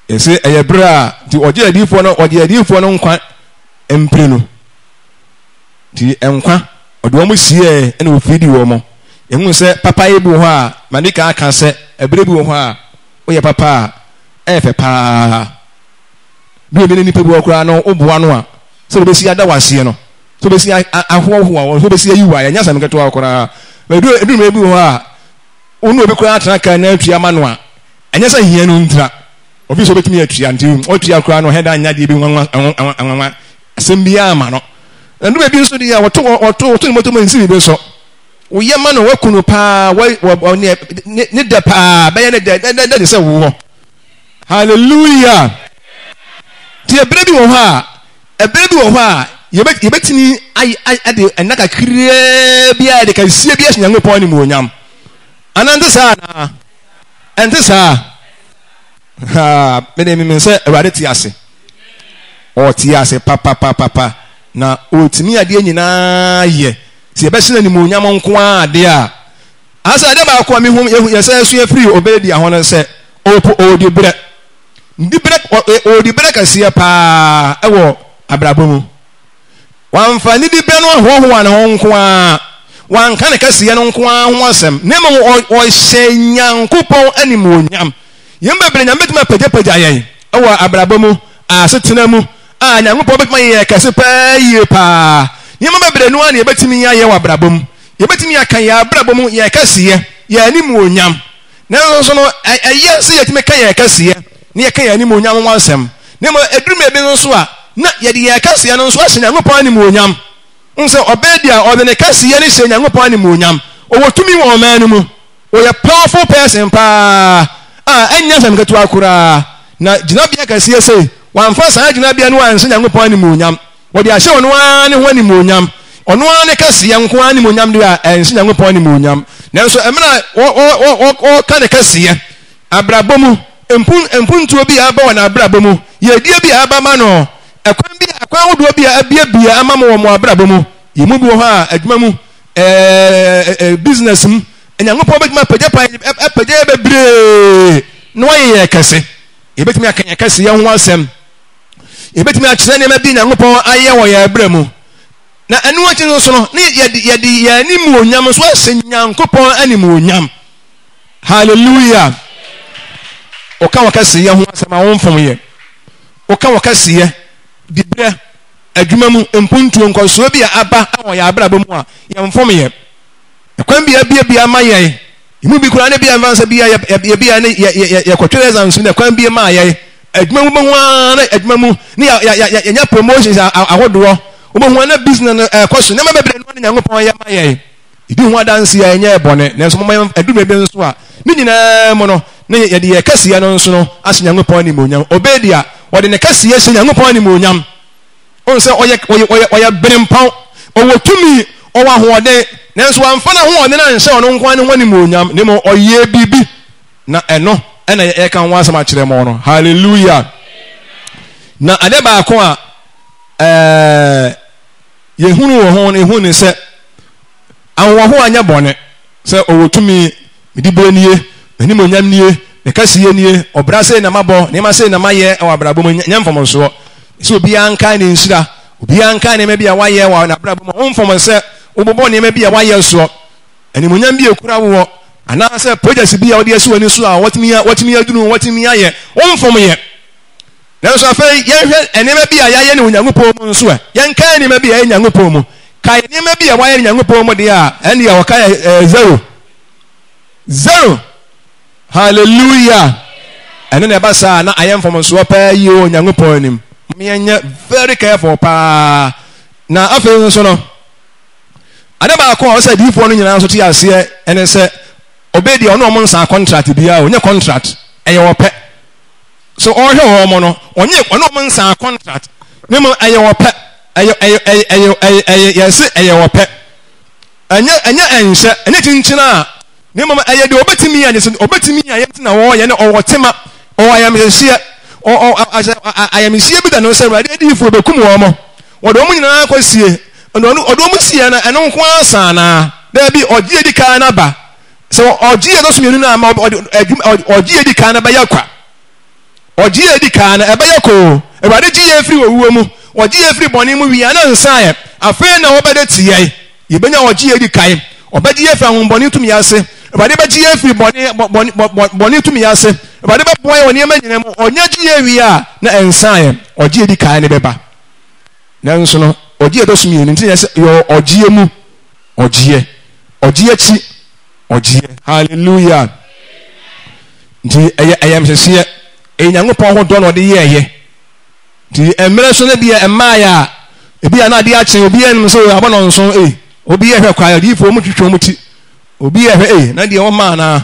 Yɛse ɛyɛ berɛ a nti ɔgye adiyifoɔ no ɔgye adiyifoɔ no nkwa mprenu nti nkwa ɔde wɔn siee ɛna ofiri di wɔn. Yɛhu sɛ papayɛ bi wɔ hɔ a madi kan aka sɛ ɛberɛ bi wɔ hɔ a woyɛ papa a ɛyɛ fɛ paa. Bi obi ne nipa bi wɔ koraa no woboa no a sɛ wobɛsi ada wɔ aseɛ no sɛ wobɛsi ahoahoa wɔn sɛ wobɛsi ayi wɔ a ɛnyɛ asɛm ketewa koraa. Ɛduru mmerɛ bi wɔ hɔ a wo ne obi koraa tena kaa na atua ma no a Ɛnyɛ sɛ hia no ntira. Ofi sɛ obetumi atua nti ɔtua koraa no ɔhɛ da nya adeɛ bi nwanwa nwanwa asɛm biara ma no. Na nnuru baabi nso deɛ wɔto wɔto wɔto ne moto mu nsi biribi so. Woyɛ ma no waku no paa wɔ wɔ ne ne dɛ paa bɛyɛ ne dɛ dɛ dɛ de sɛ woɔ. Hallelujah. Nti ɛberɛ bi wɔ hɔ a ɛberɛ bi wɔ hɔ a yɛbɛtumi ayɛ de ɛnna kakraa bi a yɛde kɛseɛ bi ahyɛ Nyankopɔn animuonyam. Anaa nte saa anaa? Ɛnte saa? Ha, mede menim sɛ Awurade te ase. Ɔte ase papapapapa. Na ɔtumi adeɛ nyinaa yɛ. Sɛ yɛbɛhyɛ no animuonyam nko ara adeɛ a. Asɛ adeɛ baako a mehu yɛsɛ asua firi Obadia ho no sɛ ɔpo ɔdi berɛ. Di berɛ ɔdi berɛ kɛseɛ paa ɛwɔ abrabɔ mu. Wamfa ne diberɛ no anhoahoa ne ho nko ara, wanka ne kɛseyɛ no nko ara ho asɛm, na mmom ɔhyɛɛ Nyankopɔn animuonyam. Yɛn mu bebree, Nyame bɛtumi apagyapagya yɛn wɔ abrabɔ mu, asetena mu, a Nyankopɔn bɛtumi ayɛ yɛn kɛse paa yie paa. Nneɛma bebree no ara na yɛbɛtumi ayɛ wɔ abrabɔ mu. Yɛbɛtumi aka yɛn abrabɔ mu, yɛn kɛseyɛ, yɛn animuonyam. Nanso nso no, ɛyɛ sɛ yɛtumi ka yɛn kɛseyɛ na yɛka yɛn animuonyam ho asɛm. Na mmom ɛduru baabi nso a, na yɛde yɛn kɛseyɛ no nso ahyɛ Nyankopɔn animuonyam. Wohu sɛ ɔbaa bi a ɔde ne kɛseyɛ no hyɛ Nyankopɔn animuonyam. Ɔwɔ tumi wɔ ɔman no mu. Ɔyɛ powerful person paa a ɛnyɛ asɛm ketewa koraa. Na gyinabea kɛseɛ sei, wamfa saa gyinabea no anhyɛ Nyankopɔn animuonyam. Ɔde ahyɛ ɔno ara ne ho animuonyam. Ɔno ara ne kɛseyɛ nko ara animuonyam deɛ a, ɛnhyɛ Nyankopɔn animuonyam. Nanso mmerɛ a ɔreka ne kɛseyɛ, abrabɔ mu, mpuntuo bi a aba wɔ n'abrabɔ mu, yiedie bi a aba ma no, ɛkwan bi a, akwan ahodoɔ bi a abiebie ama mo wɔ mo abrabɔ mu. Yɛn mu bi wɔ hɔ a, adwuma mu, business mu, Nyankopɔn bɛtumi apagya pa, apagya yɛ bebree na wayɛ yɛn kɛse. Yɛbɛtumi aka yɛn kɛseyɛ ho asɛm. Yɛbɛtumi akyerɛ nneɛma bi Nyankopɔn ayɛ wɔ yɛn berɛ mu. Na ɛno akyi nso no, ne yɛde yɛde yɛn animuonyam nso ahyɛ Nyankopɔn animuonyam. Hallelujah. Woka wɔ kɛseyɛ ho asɛm a womfom yɛ. Woka wɔ kɛseyɛ, diberɛ, adwuma mu, mpuntuo, nkɔsoɔ bi a aba wɔ yɛn abrabɔ mu a, yɛmfom yɛ. Ɛkwan bi a abiebie ama yɛn. Emu bi koraa ne bi a mfa sɛ bi a yɛ bi a ne yɛ yɛ yɛkɔtwerɛ exams na ɛkwan bi maa yɛn. Adwuma mu bɛhu ara na adwuma mu ne yɛ yɛ yɛ yɛnya promotions ahodoɔ. Wobɛhu ara na business no ɛkɔ so. Nneɛma bebree no ne Nyankopɔn yɛ ma yɛn. Yɛdi ho adanse a ɛnyɛ bɔne, nanso momma yɛn ɛdu baabi nso a ne nyinaa mu no ne yɛde yɛn kɛseyɛ no nso no ahyɛ Nyankopɔn animuonyam. Obadia, ɔde ne kɛseyɛ hyɛ Nyankopɔn animuonyam. Wohu sɛ ɔyɛ ɔyɛ ɔyɛ ɔyɛ berempɔn, ɔwɔ tumi, ɔwɔ ahoɔden, nanso wamfa n'ahoɔden anhyɛ ɔno nko ara ne ho animuonyam, na mmom ɔyɛɛ biribi, na ɛno ɛna yɛka ho asɛm akyerɛ mo no. Hallelujah! Na ade baako a ɛɛ yɛhunu wɔ ho no, yɛhunu ne sɛ ahoɔhoɔ anyɛ bɔne sɛ ɔwɔ tumi, me diberɛ nie, m'animuonyam nie, me kɛseyɛ nie, ɔbra sei na mabɔ, nneɛma sei na mayɛ wɔ abrabɔ mu, nyɛ mfomsoɔ. Sɛ obiara nkae ne nhyira, obiara nkae nneɛma bi a wayɛ wɔ n'abrabɔ mu, womfom sɛ wobobɔ nneɛma bi a wayɛ soɔ, animuonyam bi a ekura woɔ, anaasɛ project bi a wode asi w'ani so a watumi watumi aduru, watumi ayɛ, womfom yɛ. Nanso afei yɛnhwɛ nneɛma bi a yɛayɛ no wɔ Nyankopɔn mu nso ɛ. Yɛnkae nneɛma bi a ɛyɛ Nyankopɔn mu. Kae nneɛma bi a wɔayɛ no Nyankopɔn mu deɛ a, ɛndeɛ wɔkae ɛɛ zero. Zero. Hallelujah. Ɛno na ɛba saa na ayɛ mfomsoɔ paa yie wɔ Nyankopɔn anim. Yɛnyɛ very careful paa. Na afei nso no, ade baako a ɔsɛ adiyifoɔ no nyinaa nso te aseɛ ɛne sɛ, ɔbɛ deɛ ɔne ɔmo nsa contract biara, ɔnyɛ contract. Ɛyɛ ɔpɛ. So ɔrehwɛ wɔn no, ɔnye ɔne wɔn nsaa contract. Ne mu ɛyɛ ɔpɛ. Ɛyɛ ɛyɛ ɛyɛ ɛyɛ ɛyɛ ɛyɛ yɛse ɛyɛ ɔpɛ. Ɛnyɛ ɛnyɛ ɛnhyɛ, ɛnyɛ kyinkyin a, na mmom ɛyɛ deɛ ɔbɛtumi ayɛ, sɛ ɔbɛtumi ayɛ nti na ɔreyɛ no, ɔwɔ tema, ɔwɔ ayamhyehyeɛ, ɔ ɔ asɛ ayamhyehyeɛ bi da ne ho sɛ Awurade adiyifoɔ bɛkum wɔn, wɔde wɔn nyinaa kɔsie, ɛna ɔno ɔde wɔn sie no, ɛno nko ara sa anaa? Daabi, ɔgye edi kan no aba. Sɛ ɔgye ɛtɔ so mmienu no ama ɔde adwuma ɔgye edi kan no bɛyɛ kwa. Ɔgye yɛ di kan no, ɛbɛyɛ koo. Awurade gye yɛn firi owuo mu. Ɔgye yɛn firi bɔne mu wie a, na nsa ayɛ. Afei na wɔbɛde te yɛn. Yɛbɛnya ɔgye yɛ di kan. Ɔbɛgye yɛn afiri ahombɔne tumi ase. Awurade bɛgye yɛn afiri bɔne, bɔne, bɔne tumi ase. Awurade bɛboa yɛn wɔ nneɛma nyinaa mu. Ɔnya gye yɛn wie a, na nsa ayɛ. Ɔgye yɛ di kan no bɛba. Nanso no, ɔgye yɛ ɛtɔ so mmienu nti na yɛsɛ yɛwɔ ɔgyeɛ mu ɔgyeɛ. Ɔgye akyi ɔgyeɛ. Hallelujah. Nti ɛyɛ ayamhyehyeɛ. Ɛyɛ Nyankopɔn ho dɔ na ɔde yɛɛyɛ. Nti mmerɛ so no deɛ ɛmmaeɛ a, ebi a na adeɛ akye, obi anim sɛ abɔ no nso, ei, obi yɛ hwɛ kwae, adiyifoɔ wɔn twitwi wɔn ti. Obi yɛ hwɛ, ei, na deɛ wɔma anaa.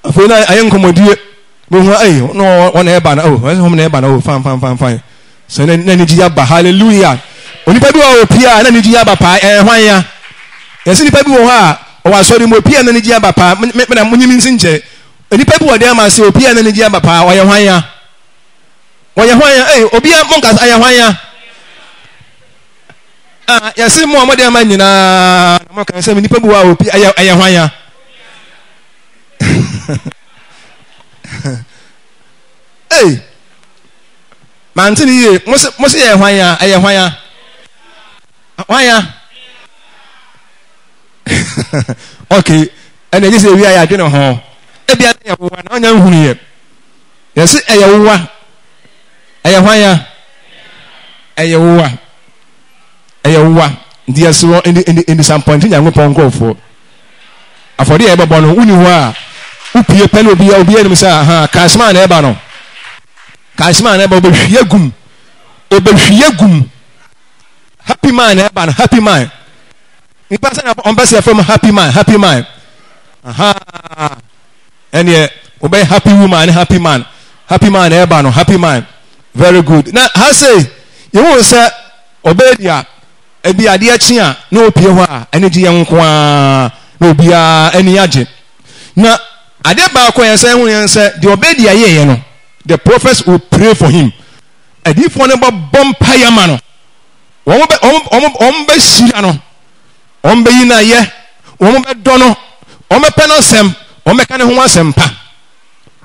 Afei na ayɛ nkɔmmɔdie. Mehu a, ei, na wɔn na ɛba na, oh, wɔn na ɛba na, oh, fan, fan, fan, fan. Sɛ na na anigye aba, hallelujah. Onipa bi wɔ hɔ opie a na anigye aba paa, ɛyɛ hwan ya? Yɛsɛ nipa bi wɔ hɔ a ɔwɔ asɔre mu opie a na anigye aba paa, me na monyi me nsi nkyɛn. Onipa bi wɔ dan mu ase opie a na anigye aba paa, ɔyɛ hwan ya? Ɔyɛ hwan ya? Ei, obi a monka ɔyɛ hwan ya? Ah, yɛse mo a mo dan ma nyinaa na mo kan sɛ nipa bi wɔ a opie ɛyɛ ɛyɛ hwan ya? Ei. Mante ne yie. Mo se mo se yɛ hwan ya? Ɛyɛ hwan ya? Hwan ya? Okay. Ɛna ɛgye sɛ ewia yɛ adwene ho. Ebia na yɛ wowa na ɔnya nhunu yɛ. Yɛse ɛyɛ wowa. Ɛyɛ hwan ya? Ɛyɛ wowa. Ɛyɛ wowa. Nti yɛse wɔ ɛndi ɛndi ɛndi sampɔnte Nyankopɔn nkurɔfoɔ. Afɔdeɛ a yɛbɛbɔ no wonni hɔ a wopie pɛ na obi obi anim sɛ aha kaasima na ɛba no. Kae man na ɛba ɔbɛhwie gum ɔbɛhwie gum happy man na ɛba no happy man nipa sɛ na ɔmpɛ sɛ yɛfrɛ mu happy man happy man aha ɛneɛ wobɛyɛ happy woman ne happy man happy man na ɛba no happy man very good na ha sei yɛhu sɛ ɔbɛyɛ di a ebi adeɛ kye a na ɔpie hɔ a ɛne gye yɛn nko ara na obiara ani agye na adeɛ baako a yɛsɛ hu yɛn sɛ deɛ ɔbɛyɛ di ayɛyɛ no The prophets will pray for him. Adiyifoɔ no bɛbɔ mpaeɛ ama no. Wɔn bɛ wɔn wɔn wɔn bɛhyira no. Wɔn bɛyi no ayɛ. Wɔn bɛdɔ no. Wɔn bɛpɛ n'asɛm. Wɔn bɛka ne ho asɛm pa.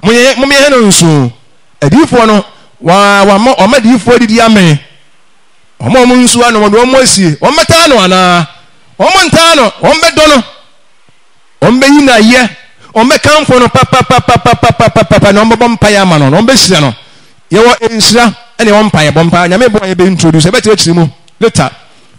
Monyɛ monyɛ no nso. Adiyifoɔ no wɔn wɔn wɔn adiyifoɔ didi amee. Wɔn a wɔn nsuo ano wɔde wɔn asie. Wɔn bɛtaa no anaa? Wɔn ntaa no. Wɔn bɛdɔ no. Wɔbɛyi no ayɛ, wɔbɛkamfo no papapapapapapa, na wɔbɛbɔ mpaeɛ ama no, na wɔbɛhyira no. Yɛwɔ nhyira ɛna yɛwɔ mpaeɛbɔ. Mpa Nyame boa yɛbɛ introduce, yɛbɛkyerɛkyerɛ mu later.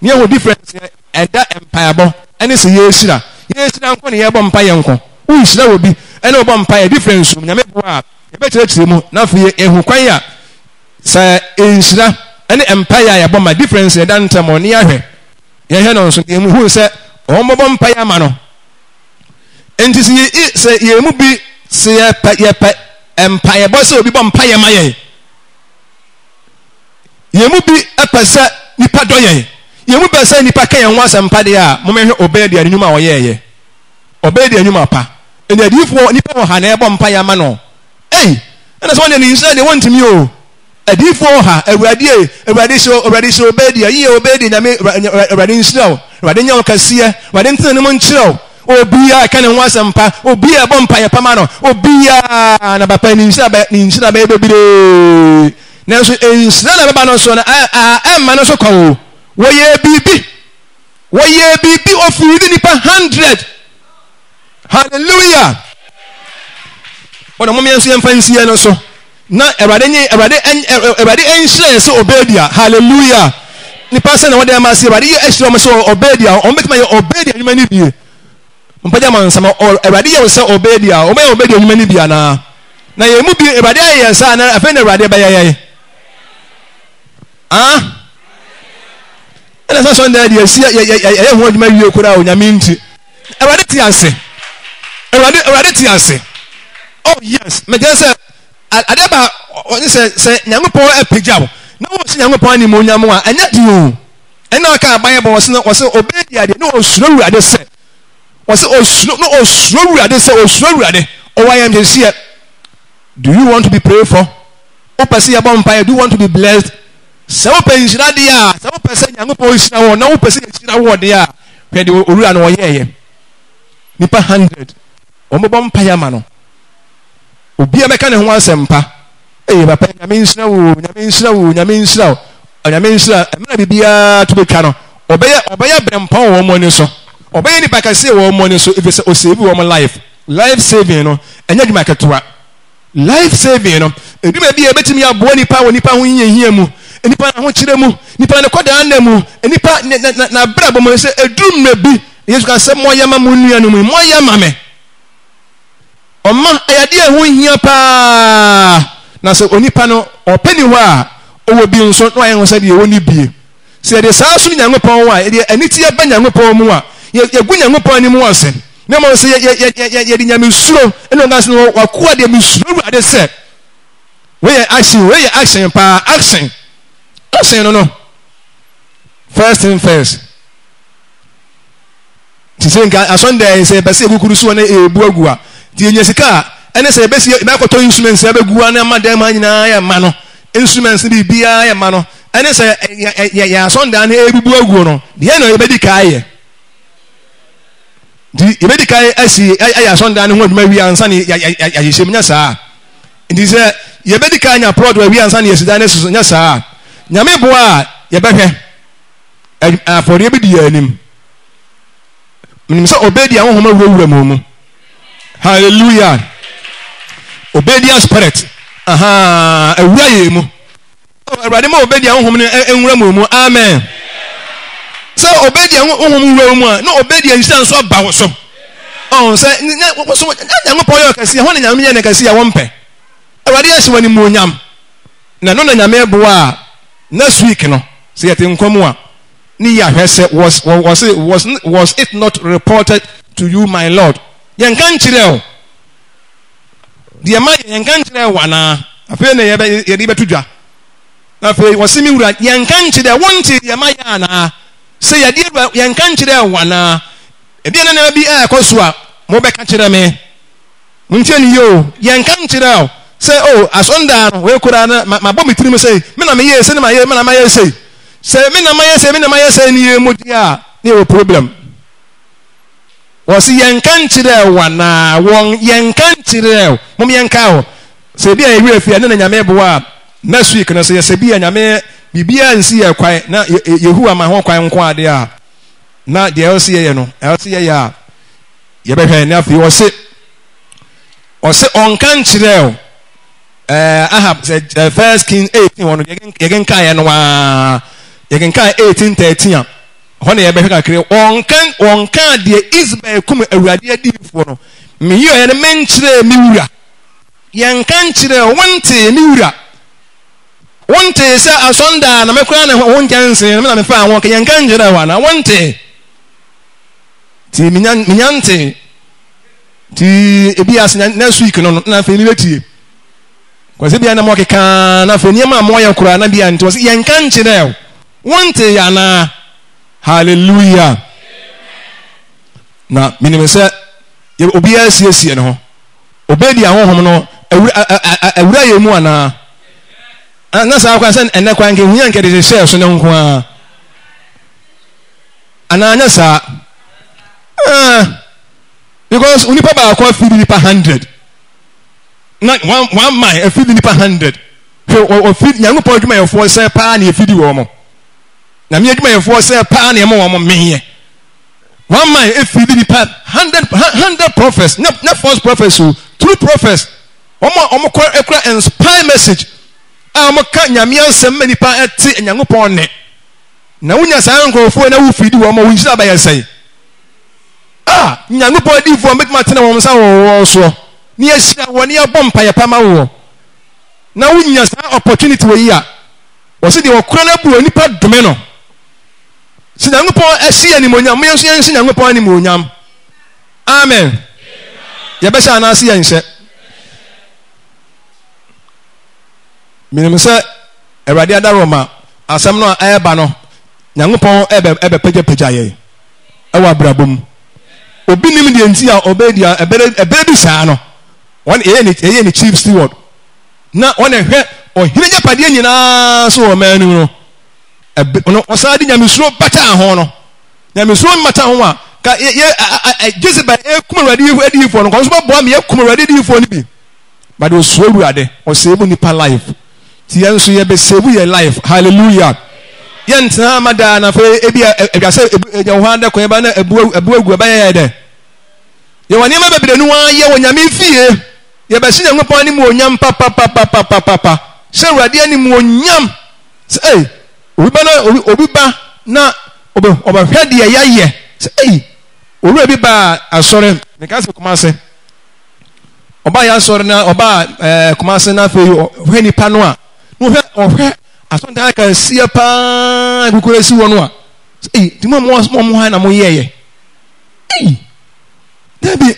Ne yɛhu difference ɛda mpaeɛbɔ ɛne sɛ yɛhyira. Yɛhyira nko ne yɛbɔ mpaeɛ nko. Wonhyira wɔ bi ɛne wɔbɔ mpaeɛ difference mu. Nyame boa a yɛbɛkyerɛkyerɛ mu na afei yɛhu kwan a sɛ nhyira ɛne mpaeɛ a yɛbɔ ma difference ɛda ntɛm ne yɛahwɛ. Yɛhwɛ no nso, yɛhu sɛ wɔbɛbɔ mpaeɛ ama no. Nti sɛ yɛ sɛ yɛn mu bi sɛ yɛpɛ yɛpɛ mpaeɛbɔ sɛ obi bɔ mpaeɛ ma yɛn. Yɛn mu bi pɛ sɛ nipa dɔ yɛn. Yɛn mu pɛ sɛ nipa ka yɛn ho asɛmpa deɛ a, momɛhwɛ ɔbɛyɛ deɛ ne nnwuma a ɔyɛɛyɛ. Ɔbɛyɛ deɛ nnwuma pa. Ɛnna adiyifoɔ nipa wɔ ha na ɛbɔ mpaeɛ ama no. Ei, ɛna sɛ wɔn deɛ ne nhyira deɛ wɔntumi o. Adiyifoɔ wɔ ha, Awurade ei, Awurade hyira wo, Awurade hyira Obadia, yie Obadia, Nyame, Awurade nhyira wo, Awurade nyɛ wo kɛseɛ, Awurade ntene ne mu nkyerɛ wo. Obiara ɛka ne ho asɛmpa, obiara ɛbɔ mpaeɛ pa ma no, obiara na papa ne nhyira bɛ, ne nhyira bɛyɛ bebree. Nanso nhyira na ɛbɛba no so no, ɛmma no so kwa o. Wɔyɛɛ biribi, wɔyɛɛ biribi, ofiri nipa hundred. Hallelujah. Wɔn a wɔn nso yɛmfa nsiɛ no so. Na Awurade nye Awurade Awurade nhyira yɛn sɛ Obadia. Hallelujah. Nipa sɛ na wɔde ama ase Awurade yɛ ahyira wɔn sɛ Obadia. Wɔn bɛtumi ayɛ Obadia nnwuma no bie. Mpagya ma nsɛm Awurade yɛ wɔn sɛ Obadia. Wɔn bɛyɛ Obadia nnwuma no bi anaa? Na yɛn mu bi Awurade ayɛ yɛn saa na afei na Awurade bɛyɛ yɛn. Ah? Ɛna sɛ sɔnda deɛ ɛsi yɛyɛ ho adwuma wie koraa Onyame nti. Awurade te ase. Awurade Awurade te ase. Oh yes, megyɛ sɛ adeɛ ba ɔne sɛ sɛ Nyankopɔn apagya wo na wɔhyɛ Nyankopɔn animuonyam a ɛnyɛ den o. Ɛna ɔka aban bɔ wɔse wɔse ɔbɛdi adeɛ na ɔsuro Awurade sɛ wɔse ɔsuro na ɔsuro Awurade sɛ ɔsuro Awurade ɔwɔ ayamhyehyeɛ. Do you want to be prayed for? Wopɛ sɛ yɛbɔ mpaeɛ? Do you want to be blessed? Sɛ wopɛ nhyira deɛ a, sɛ wopɛ sɛ Nyankopɔn hyira wɔ na wopɛ sɛ yɛhyira wɔ deɛ a, hwɛ deɛ owura no ɔyɛɛyɛ. Nipa 100 wɔbɛbɔ mpaeɛ ama no. Obiara bɛka ne ho asɛmpa. Ee papa Nyame nhyira wo, Nyame nhyira wo, Nyame nhyira wo, Nyame nhyira. Mmerɛ biribiara to bɛtwa no, ɔbɛyɛ ɔbɛyɛ brɛmpɔn wɔ wɔn ani so. Ɔbɛyɛ nipa kɛseɛ wɔ wɔn ani so ɛfiri sɛ ɔsave wɔn life. Life saving no, ɛnyɛ adwuma ketewa. Life saving no, adwuma bi a ɛbɛtumi aboa nipa wɔ nipa ho hiahia mu, nipa n'ahokyerɛ mu, nipa ne kɔdaa nna mu, nipa n'abrabɔ mu sɛ ɛduru mmerɛ bi, Yesu ka sɛ moayɛ ma mo nuanom yi, moayɛ ma me. Ɔma ɛyɛ adeɛ a ɛho hia paa, na sɛ onipa no ɔpɛ ni hɔ a, ɔwɔ bi nso na wayɛ ho sɛ deɛ ɔnni bie. Sɛ yɛde saa som Nyankopɔn a, yɛde aniteɛ ba Nyankopɔn mu a, yɛgu Nyankopɔn anim ase. Na mmom sɛ yɛde nyamesuro ɛna ɔka sɛ wakoa deɛ mesuro Awurade sɛ wei yɛ action, wei yɛ action paa, action, action no no. First thing first. Te sɛ nka asɔndan sɛ yɛpɛ sɛ yɛkukuru so na yɛbu agu a, nti yɛnya sika a, ɛne sɛ yɛbɛsi yɛbɛkɔtɔ instruments abɛgu a na ama dan mu ha nyinaa yɛ ma no, instruments no biribiara yɛ ma no, ɛne sɛ yɛn asɔndan no ɛrebubu aguo no, deɛ na yɛbɛdi kan ayɛ. Nti yɛbɛdi kan asi ayɛ asɔndan no ho adwuma wie ansa na yɛahyehyɛ mu, nyɛ saa. Nti sɛ yɛbɛdi kan anya plot awie ansa na yɛasi dan no so, nyɛ saa. Nyame boa a yɛbɛhwɛ afɔdeɛ bi di yɛn anim. Menim sɛ Obedia honhom awurawura mu mu. Hallelujah. Obedia spirit. Aha, awura yɛn mu. Oh, Awurade ma Obedia honhom no nwura mu mu. Amen. Sɛ Obedia honhom wura mu a, na Obedia nhyira nso aba wo so. Oh, sɛ so Nyankopɔn yɛ ɔkɛseɛ, hɔ na Nyame yɛ ne kɛseɛ a wɔmpɛ. Awurade ahyɛ wɔn animuonyam. Na no na Nyame boa a next week no, sɛ yɛte nkwa mu a, ne yɛ ahwɛ sɛ was was was was it not reported to you my lord yɛnka nkyerɛ o deɛ ma yɛ yɛnka nkyerɛ wo anaa afei na yɛbɛ yɛde bɛto dwa na afei wɔse me wura yɛnka nkyerɛ wonte deɛ ma yɛ anaa sɛ yɛde awura yɛnka nkyerɛ wo anaa ebi na nneɛma bi a ɛkɔ so a mobɛka kyerɛ me Montie no yie o, yɛnka nkyerɛ wo sɛ o asɔndaa no wei koraa no mabɔ me tirim sei, me na meyɛɛ sei na mayɛ me na mayɛ sei. Sɛ me na mayɛ sei me na mayɛ sei ne yɛn mu deɛ a ne yɛwɔ problem. Wɔsi yɛnka nkyerɛ wo anaa wɔn yɛnka nkyerɛ wo mom yɛnka wo sɛ ebi a yɛwerɛ fi a ne na nyame boa a next week no sɛ yɛsɛ bi a nyame biribiara nsi yɛ kwan na Yehowa ma ho kwan nko adeɛ a na deɛ ɛwɔ sɛ yɛyɛ no ɛwɔ sɛ yɛyɛ a Yɛbɛhwɛ ne afei ɔse ɔse ɔnka nkyerɛ o ɛɛ Ahab sɛ ɛɛ First King 18 hɔ no yɛkenkan yɛ no aa yɛkenkan 18 13 a hɔ na yɛbɛhwɛ kakra ɔnka ɔnka deɛ Ismael kum Awurade adiyifoɔ no meyi ɔyɛ no menkyerɛ me wura yɛnka nkyerɛ wonte me wura wonte sɛ asɔndaa na mekora ne ho nkyɛnse na mefaa ho yɛnka nkyerɛ wo anaa wonte Nti menya menya ntee. Nti ebi ase na next week no na afei mebɛtie. Kɔsɛ bia na moakeka na afei nneɛma a moayɛ koraa na bia nti wɔsɛ yɛnka nkyerɛ wo. Wonte yɛ anaa? Hallelujah. Na menim sɛ obiara siesie ne ho. Obedi ahonhom no awura yɛn mu anaa? Na saa kwan sɛ ɛnɛ kwan nka ehunya nka de hyehyɛɛ so ne nko ara. Anaa anyɛ saa? Ah, because onipa baako afidi nipa hundred na one one man afidi nipa hundred. Hwɛ ɔfidi Nyankopɔn adwumayɛfoɔ sɛ paa na efidi wɔn mo. Nyame adwumayɛfoɔ sɛ paa na ɛma wɔn menyɛ. One man efidi nipa hundred hundred prophets, ne ne false prophets o, true prophets. Wɔn a wɔn kɔ ekura inspire message a wɔn ka Nyame asɛm ma nipa ɛte Nyankopɔn ne. Na wonya saa nkurɔfoɔ yi na wofidi wɔn ma wo nhyira bɛyɛ sɛn? A Nyankopɔn adiyifoɔ bɛtumi atene wɔn nsa wɔ wɔn soɔ na yɛahyira wɔn na yɛabɔ mpaeɛ pa ma woɔ. Na wonya saa opportunity wɔ yi a, wɔse deɛ ɔkora no abu onipa dome no. Sɛ Nyankopɔn ɛhye yɛ animuonyam, mo yɛn nso yɛnhyɛ Nyankopɔn animuonyam. Amen. Yɛbɛhyɛ anaase yɛnhyɛ? Menim sɛ Awurade adaworoma asɛm no a ɛreba no, Nyankopɔn ɛbɛ ɛbɛpagyapagya yɛn ɛwɔ abrabɔ mu. Obi nim deɛ nti a ɔbɛyɛ deɛ ɛbɛrɛ ɛbɛrɛ bi saa no, wɔn ɛyɛ ne ɛyɛ ne chief steward na wɔn ɛhwɛ ɔhene gyapadeɛ nyinaa so wɔ ɔman no mu no. Ɛbɛ no ɔsan de nyamesuro bataa ho no, nyamesuro mmata ho a ka yɛ yɛ Jezebel ekum Awurade adiyifoɔ no, nkɔm so bɛboa me yɛkum Awurade adiyifoɔ no bi. But osuro Awurade, ɔsave nipa life. Ti yɛn nso yɛbɛ save yɛ life. Hallelujah. Yɛn tena ama daa na afei ebi ɛdwa sɛ ɛnya hɔ adɛ kwan ba na ebu ebu agu ɛbɛyɛ yɛ dɛ. Yɛwɔ nneɛma bebree no ayɛ wɔ Nyame fie. Yɛbɛhyɛ Nyankopɔn anim onyam papapapapapa. Hyɛ Awurade anim onyam. Sɛ ei obi ba na obi obi ba na ɔbɛ ɔbɛhwɛ deɛ yɛayɛ. Sɛ ei owura bi ba asɔre meka sɛ Kumase. Ɔbaa yɛ asɔre na ɔbaa ɛɛ eh, Kumase na afei ɔhwɛ nipa no a na ɔhwɛ ɔhwɛ asɔntan akɛseɛ paa kukuru esi hɔ no a eyi ti mo mo mo mo ha na mo yɛɛyɛ eyi dabi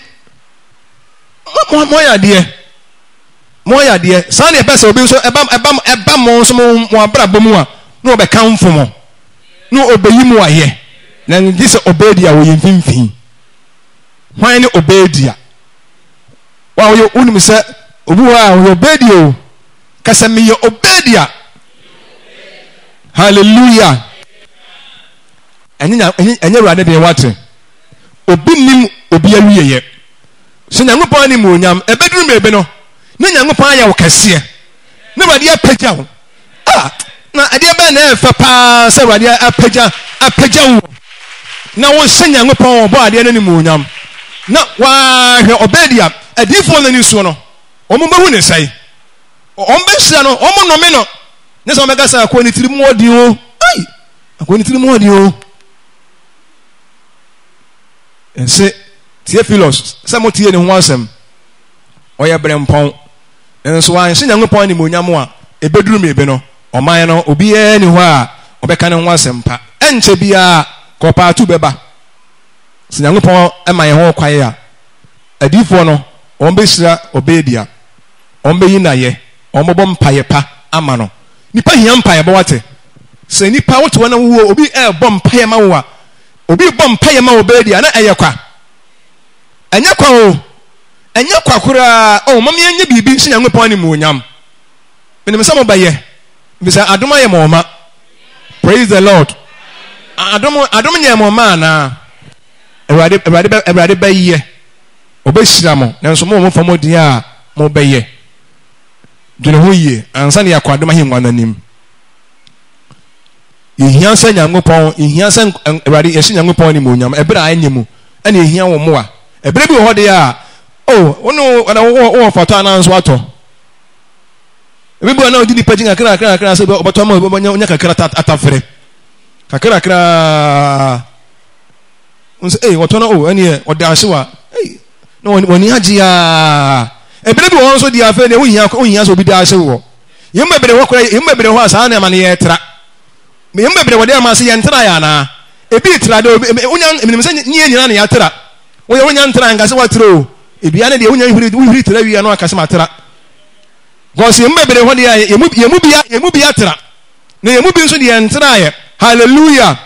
mo mo mo ayɛ adeɛ mo ayɛ adeɛ saa na ɛpɛ sɛ obi nso ɛba ɛba ɛba mo nso mo mo abrabɔ mu a na ɔbɛka nfo mo na ɔbɛyi mo ayɛ na gye sɛ ɔbɛɛ di a wɔyɛ mfimfini. Hwan ne Obadia? Wa woyɛ wonim sɛ obi wɔ a ɔyɛ Obadia o. Ka sɛ meyɛ Obadia. Hallelujah. Ɛnyɛ ɛnyɛ Awurade deɛ wate. Obi nim obi awieɛ. Sɛ Nyankopɔn anim onyam ɛbɛduru mmerɛ no ne Nyankopɔn ayɛ wo kɛseɛ. Ne Awurade apagya wo. Ah, na ɛdeɛ bɛn na ɛyɛ fɛ paa sɛ Awurade apagya apagya wo na wohyɛ Nyankopɔn ɔbɔ adeɛ no animuonyam na wahwɛ ɔbɛdi a adiyifoɔ no ani soɔ no wɔn bɛhu ne sɛe wɔn bɛhyira no wɔn nnome no ne sɛ wɔbɛka sɛ akoa ne tiri mu ɔden o ai akoa ne tiri mu ɔden o ɛse Theophilus sɛ motie ne ho asɛm ɔyɛ berempɔn Nanso wɔanhyɛ Nyankopɔn animuonyam a, ebeduru mmere bi no, ɔman no, obiara nni hɔ a ɔbɛka ne ho asɛmpa. Ɛnkyɛ biara, kɔɔpaatu bɛba. Sɛ Nyankopɔn ma yɛn ho kwan a, adiyifoɔ no, wɔbɛhyira Obadia, wɔbɛyi no ayɛ, wɔbɛbɔ mpaeɛ pa ama no. Nnipa hia mpaebɔ, wate? Sɛ nnipa wote hɔ na wowɔ obi ɛrebɔ mpaeɛ ma wo a, obi rebɔ mpaeɛ ma Obadia na ɛyɛ kwa. Ɛnyɛ kwa o. Ɛnyɛ kwa koraa. Oh, mom yɛnyɛ biribi nhyɛ Nyankopɔn animuonyam. Menim sɛ mobɛyɛ, efisɛ adom ayɛ mo ma. Praise the Lord. Adom, adom nyɛɛ mo ma anaa? Awurade, Awurade, bɛ, Awurade bɛyɛ. Ɔbɛhyira mo, nanso mo wɔ mo fam deɛ a mobɛyɛ. Dwene ho yie ansa na yɛakɔ adom ahengua no anim. Yɛhia sɛ Nyankopɔn, yɛhia sɛ Awurade, yɛhyɛ Nyankopɔn animuonyam ɛberɛ a ɛnyɛ mu, ɛna yɛhia wɔn mmoa. Ɛberɛ bi wɔ hɔ deɛ a, oh, wo ne wo na wo wɔ fɔtɔ anaa nso atɔ. Ebi bi wɔ na ɔdi nipa akyi kakra kakra kakra sɛ ɔbɛtɔ ama ɔbɛnya ɔnya kakra atafere. Kakra kakra. Nso ee wɔtɔ no oh ɛneɛ ɔda ase wa. Ei na wɔn ani agye aa. Ɛberɛ bi wɔ hɔ nso deɛ afei deɛ wohia wohia sɛ obi da ase wɔ. Yɛn mu bebree hɔ koraa yɛn mu bebree hɔ a saa nneɛma no yɛtra. Yɛn mu bebree wɔde ama ase yɛn tra yɛ anaa. Ebi tra de obi wonya menim sɛ nye yɛn nyinaa na yɛatra. Woyɛ wonya ntra nka sɛ woatra o. Edua no deɛ wonya hwiri wohwiri tra wie a na waka sɛ matra. Because yɛn mu bebree hɔ deɛ yɛn mu yɛn mu bi yɛn mu bi atra. Na yɛn mu bi nso deɛ ntraeɛ. Hallelujah.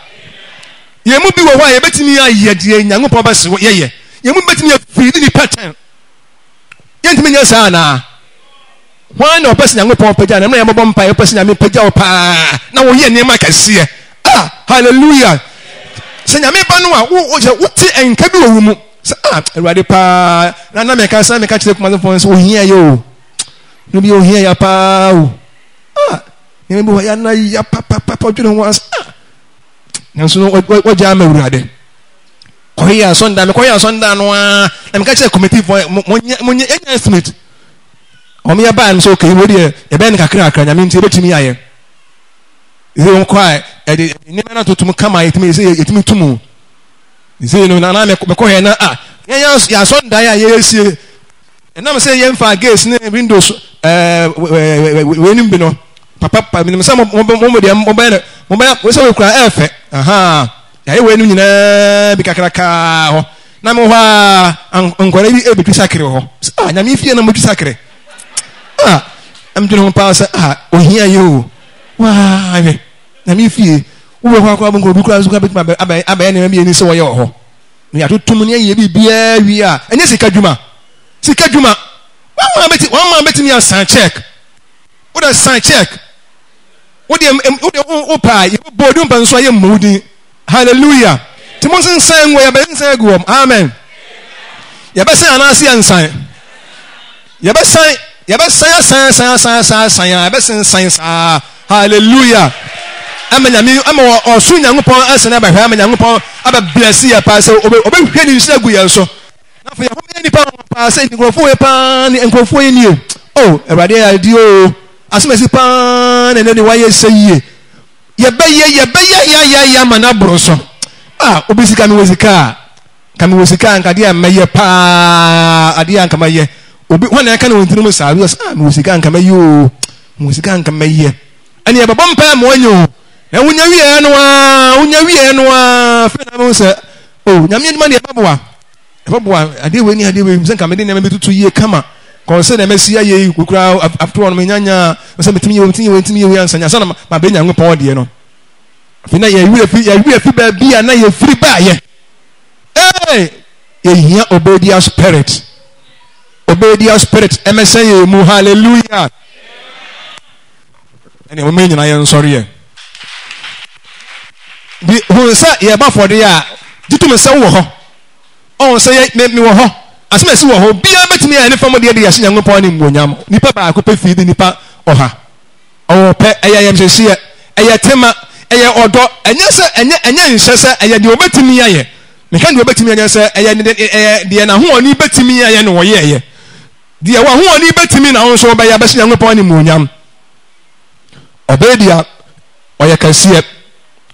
Yɛn mu bi wɔ hɔ a yɛbɛtumi ayɛ deɛ Nyankopɔn bɛse yɛyɛ. Yɛn mu bɛtumi afiri nipa kyɛn. Yɛntumi nyɛ saa anaa? Hwan na ɔpɛ sɛ Nyankopɔn pagya no? Ɛmmerɛ yɛbɔbɔ mpaeɛ, wopɛ sɛ Nyame pagya wo paa na woyɛ nneɛma kɛseɛ. Ah, hallelujah. Sɛ Nyame ba no a, wo, sɛ wote nka bi wɔ wo mu. Sɛ, ah, Awurade paa, na na meka sɛ meka kyerɛ kumasefoɔ sɛ ohia yɛ o. No bi ohia ya paa o. Ah, nneɛma bi wɔ ya na ya papapapa dwene ho ase. Ah, nanso no wɔgya ama Awurade. Kɔyɛ asɔndan, mekɔyɛ asɔndan no ara, na meka kyerɛ committee foɔ, monyɛ, monyɛ, yɛnyɛ estimate. Wɔn yɛ baa no sɛ okay wei deɛ yɛbɛyɛ no kakra kakra nyame nti yɛbɛtumi ayɛ. Sɛ wɔn kɔ a yɛde nneɛma no atoto mu kama yɛtumi sɛ yɛtumi tu mu. Sɛ no na na mekɔ hɛ na ah yɛn yɛ asɔndan a yɛresie ɛnam sɛ yɛmfa gates ne windows ɛɛ wei no bi no papa pa menim sɛ mo mo mo deɛ mobɛyɛ no mobɛyɛ sɛ wei kura ɛɛfɛ ahaa yɛayɛ wei no nyinaa bi kakraka hɔ. Na mewɔ hɔ a, nkwadaa bi rebɛtwi sakere wɔ hɔ. Ah, nyame fie na motwi sakere. Ah, Ɛmdwene ho paa sɛ ah ohia yi o. Waa hwɛ nyame fie wowɔ hɔ akora bɛnkɔ obi koraa nso koraa bɛtumi abɛyɛ nneɛma bi ɛni sɛ wɔyɛ wɔ hɔ. Na yɛatoto mu ne yɛyɛ biribiara wie a ɛnyɛ sika dwuma. Sika dwuma. Wɔn maa bɛtumi asan check. Wode sign check. Wode wode wo paa yɛbɛbɔ odin mpa nso ayɛ mmɔ wo din. Hallelujah. Nti mo nsensan ngu yɛbɛsensan agu wɔm. Amen. Yɛbɛsan anaase yɛnsan. Yɛbɛsan yɛbɛsan asan asan asan asan asan a yɛbɛsensan saa. Hallelujah. Ama nyame ama ɔsoro Nyankopɔn asan abɛhwɛ ama Nyankopɔn abɛblɛse yɛ paa sɛ ɔbɛhwɛ ne nhyira gu yɛn so. Na afei ɛho bɛyɛ nnipa nwanwa paa sɛ nkurɔfoɔ wei paa ne nkurɔfoɔ yi nie. O Awurade ayɛ adeɛ o, asɛm paa na ɛnɛ de wayɛ sɛ yie. Yɛbɛyɛ yɛbɛyɛ yayaya ama no aboro so. Ah, obi sika mewɔ sika a, nka mewɔ sika a nka adeɛ a mɛyɛ paa, adeɛ a nka mɛyɛ. Obi hɔ na ɛka ne wɔn tirim saa, obi sɛ ah mewɔ sika nka mɛyɛ o, mewɔ sika nka mɛyɛ. Ɛne yɛbɛbɔ mpaeɛ ma wɔnyɛ o. Na wonya wieɛ no ara, wonya wieɛ no ara, afei na bɛhu sɛ o nyame adwuma deɛ ɛbɛboa. Ɛbɛboa adeɛ wei ne adeɛ wei sɛ nka mede nneɛma bi tutu yie kama. Kɔn sɛ nneɛma si ayɛ yi kura after all no menya nya sɛ metumi yɛ wei metumi yɛ wei metumi yɛ wei ansa nya sɛ na mabɛ Nyankopɔn deɛ no. Afei na yɛwerɛ fi yɛwerɛ fi baabi a na yɛfiri baayɛ. Ee yɛhia obedience spirit. Obedience spirit ɛmɛsɛn yɛn mu hallelujah. Ɛnna wɔn nyinaa yɛn nsɔre yɛ. Bi hun sɛ yɛba afɔdeɛ a gye tom sɛ wowɔ hɔ. Ɔn sɛ yɛ me mewɔ hɔ. Asɛm a ɛsi wɔ hɔ obiara bɛtumi ayɛ ne fam deɛ de ahyɛ Nyankopɔn animuonyam. Nipa baako pɛ fii de nipa ɔha. Ɔwɔ pɛ, ɛyɛ ayamhyehyeɛ, ɛyɛ tema, ɛyɛ ɔdɔ, ɛnyɛ sɛ ɛnyɛ ɛnyɛ nhyɛ sɛ ɛyɛ deɛ ɔbɛtumi ayɛ. Meka deɛ ɔbɛtumi ayɛ sɛ ɛyɛ ɛyɛ deɛ n'ahoɔden bɛtumi ayɛ na ɔyɛɛyɛ. Deɛ w'ahoɔden bɛtumi na wo nso wobɛyɛ abɛhyɛ Nyankopɔn animuonyam. Ɔbɛyɛ deɛ ɔyɛ kɛseɛ.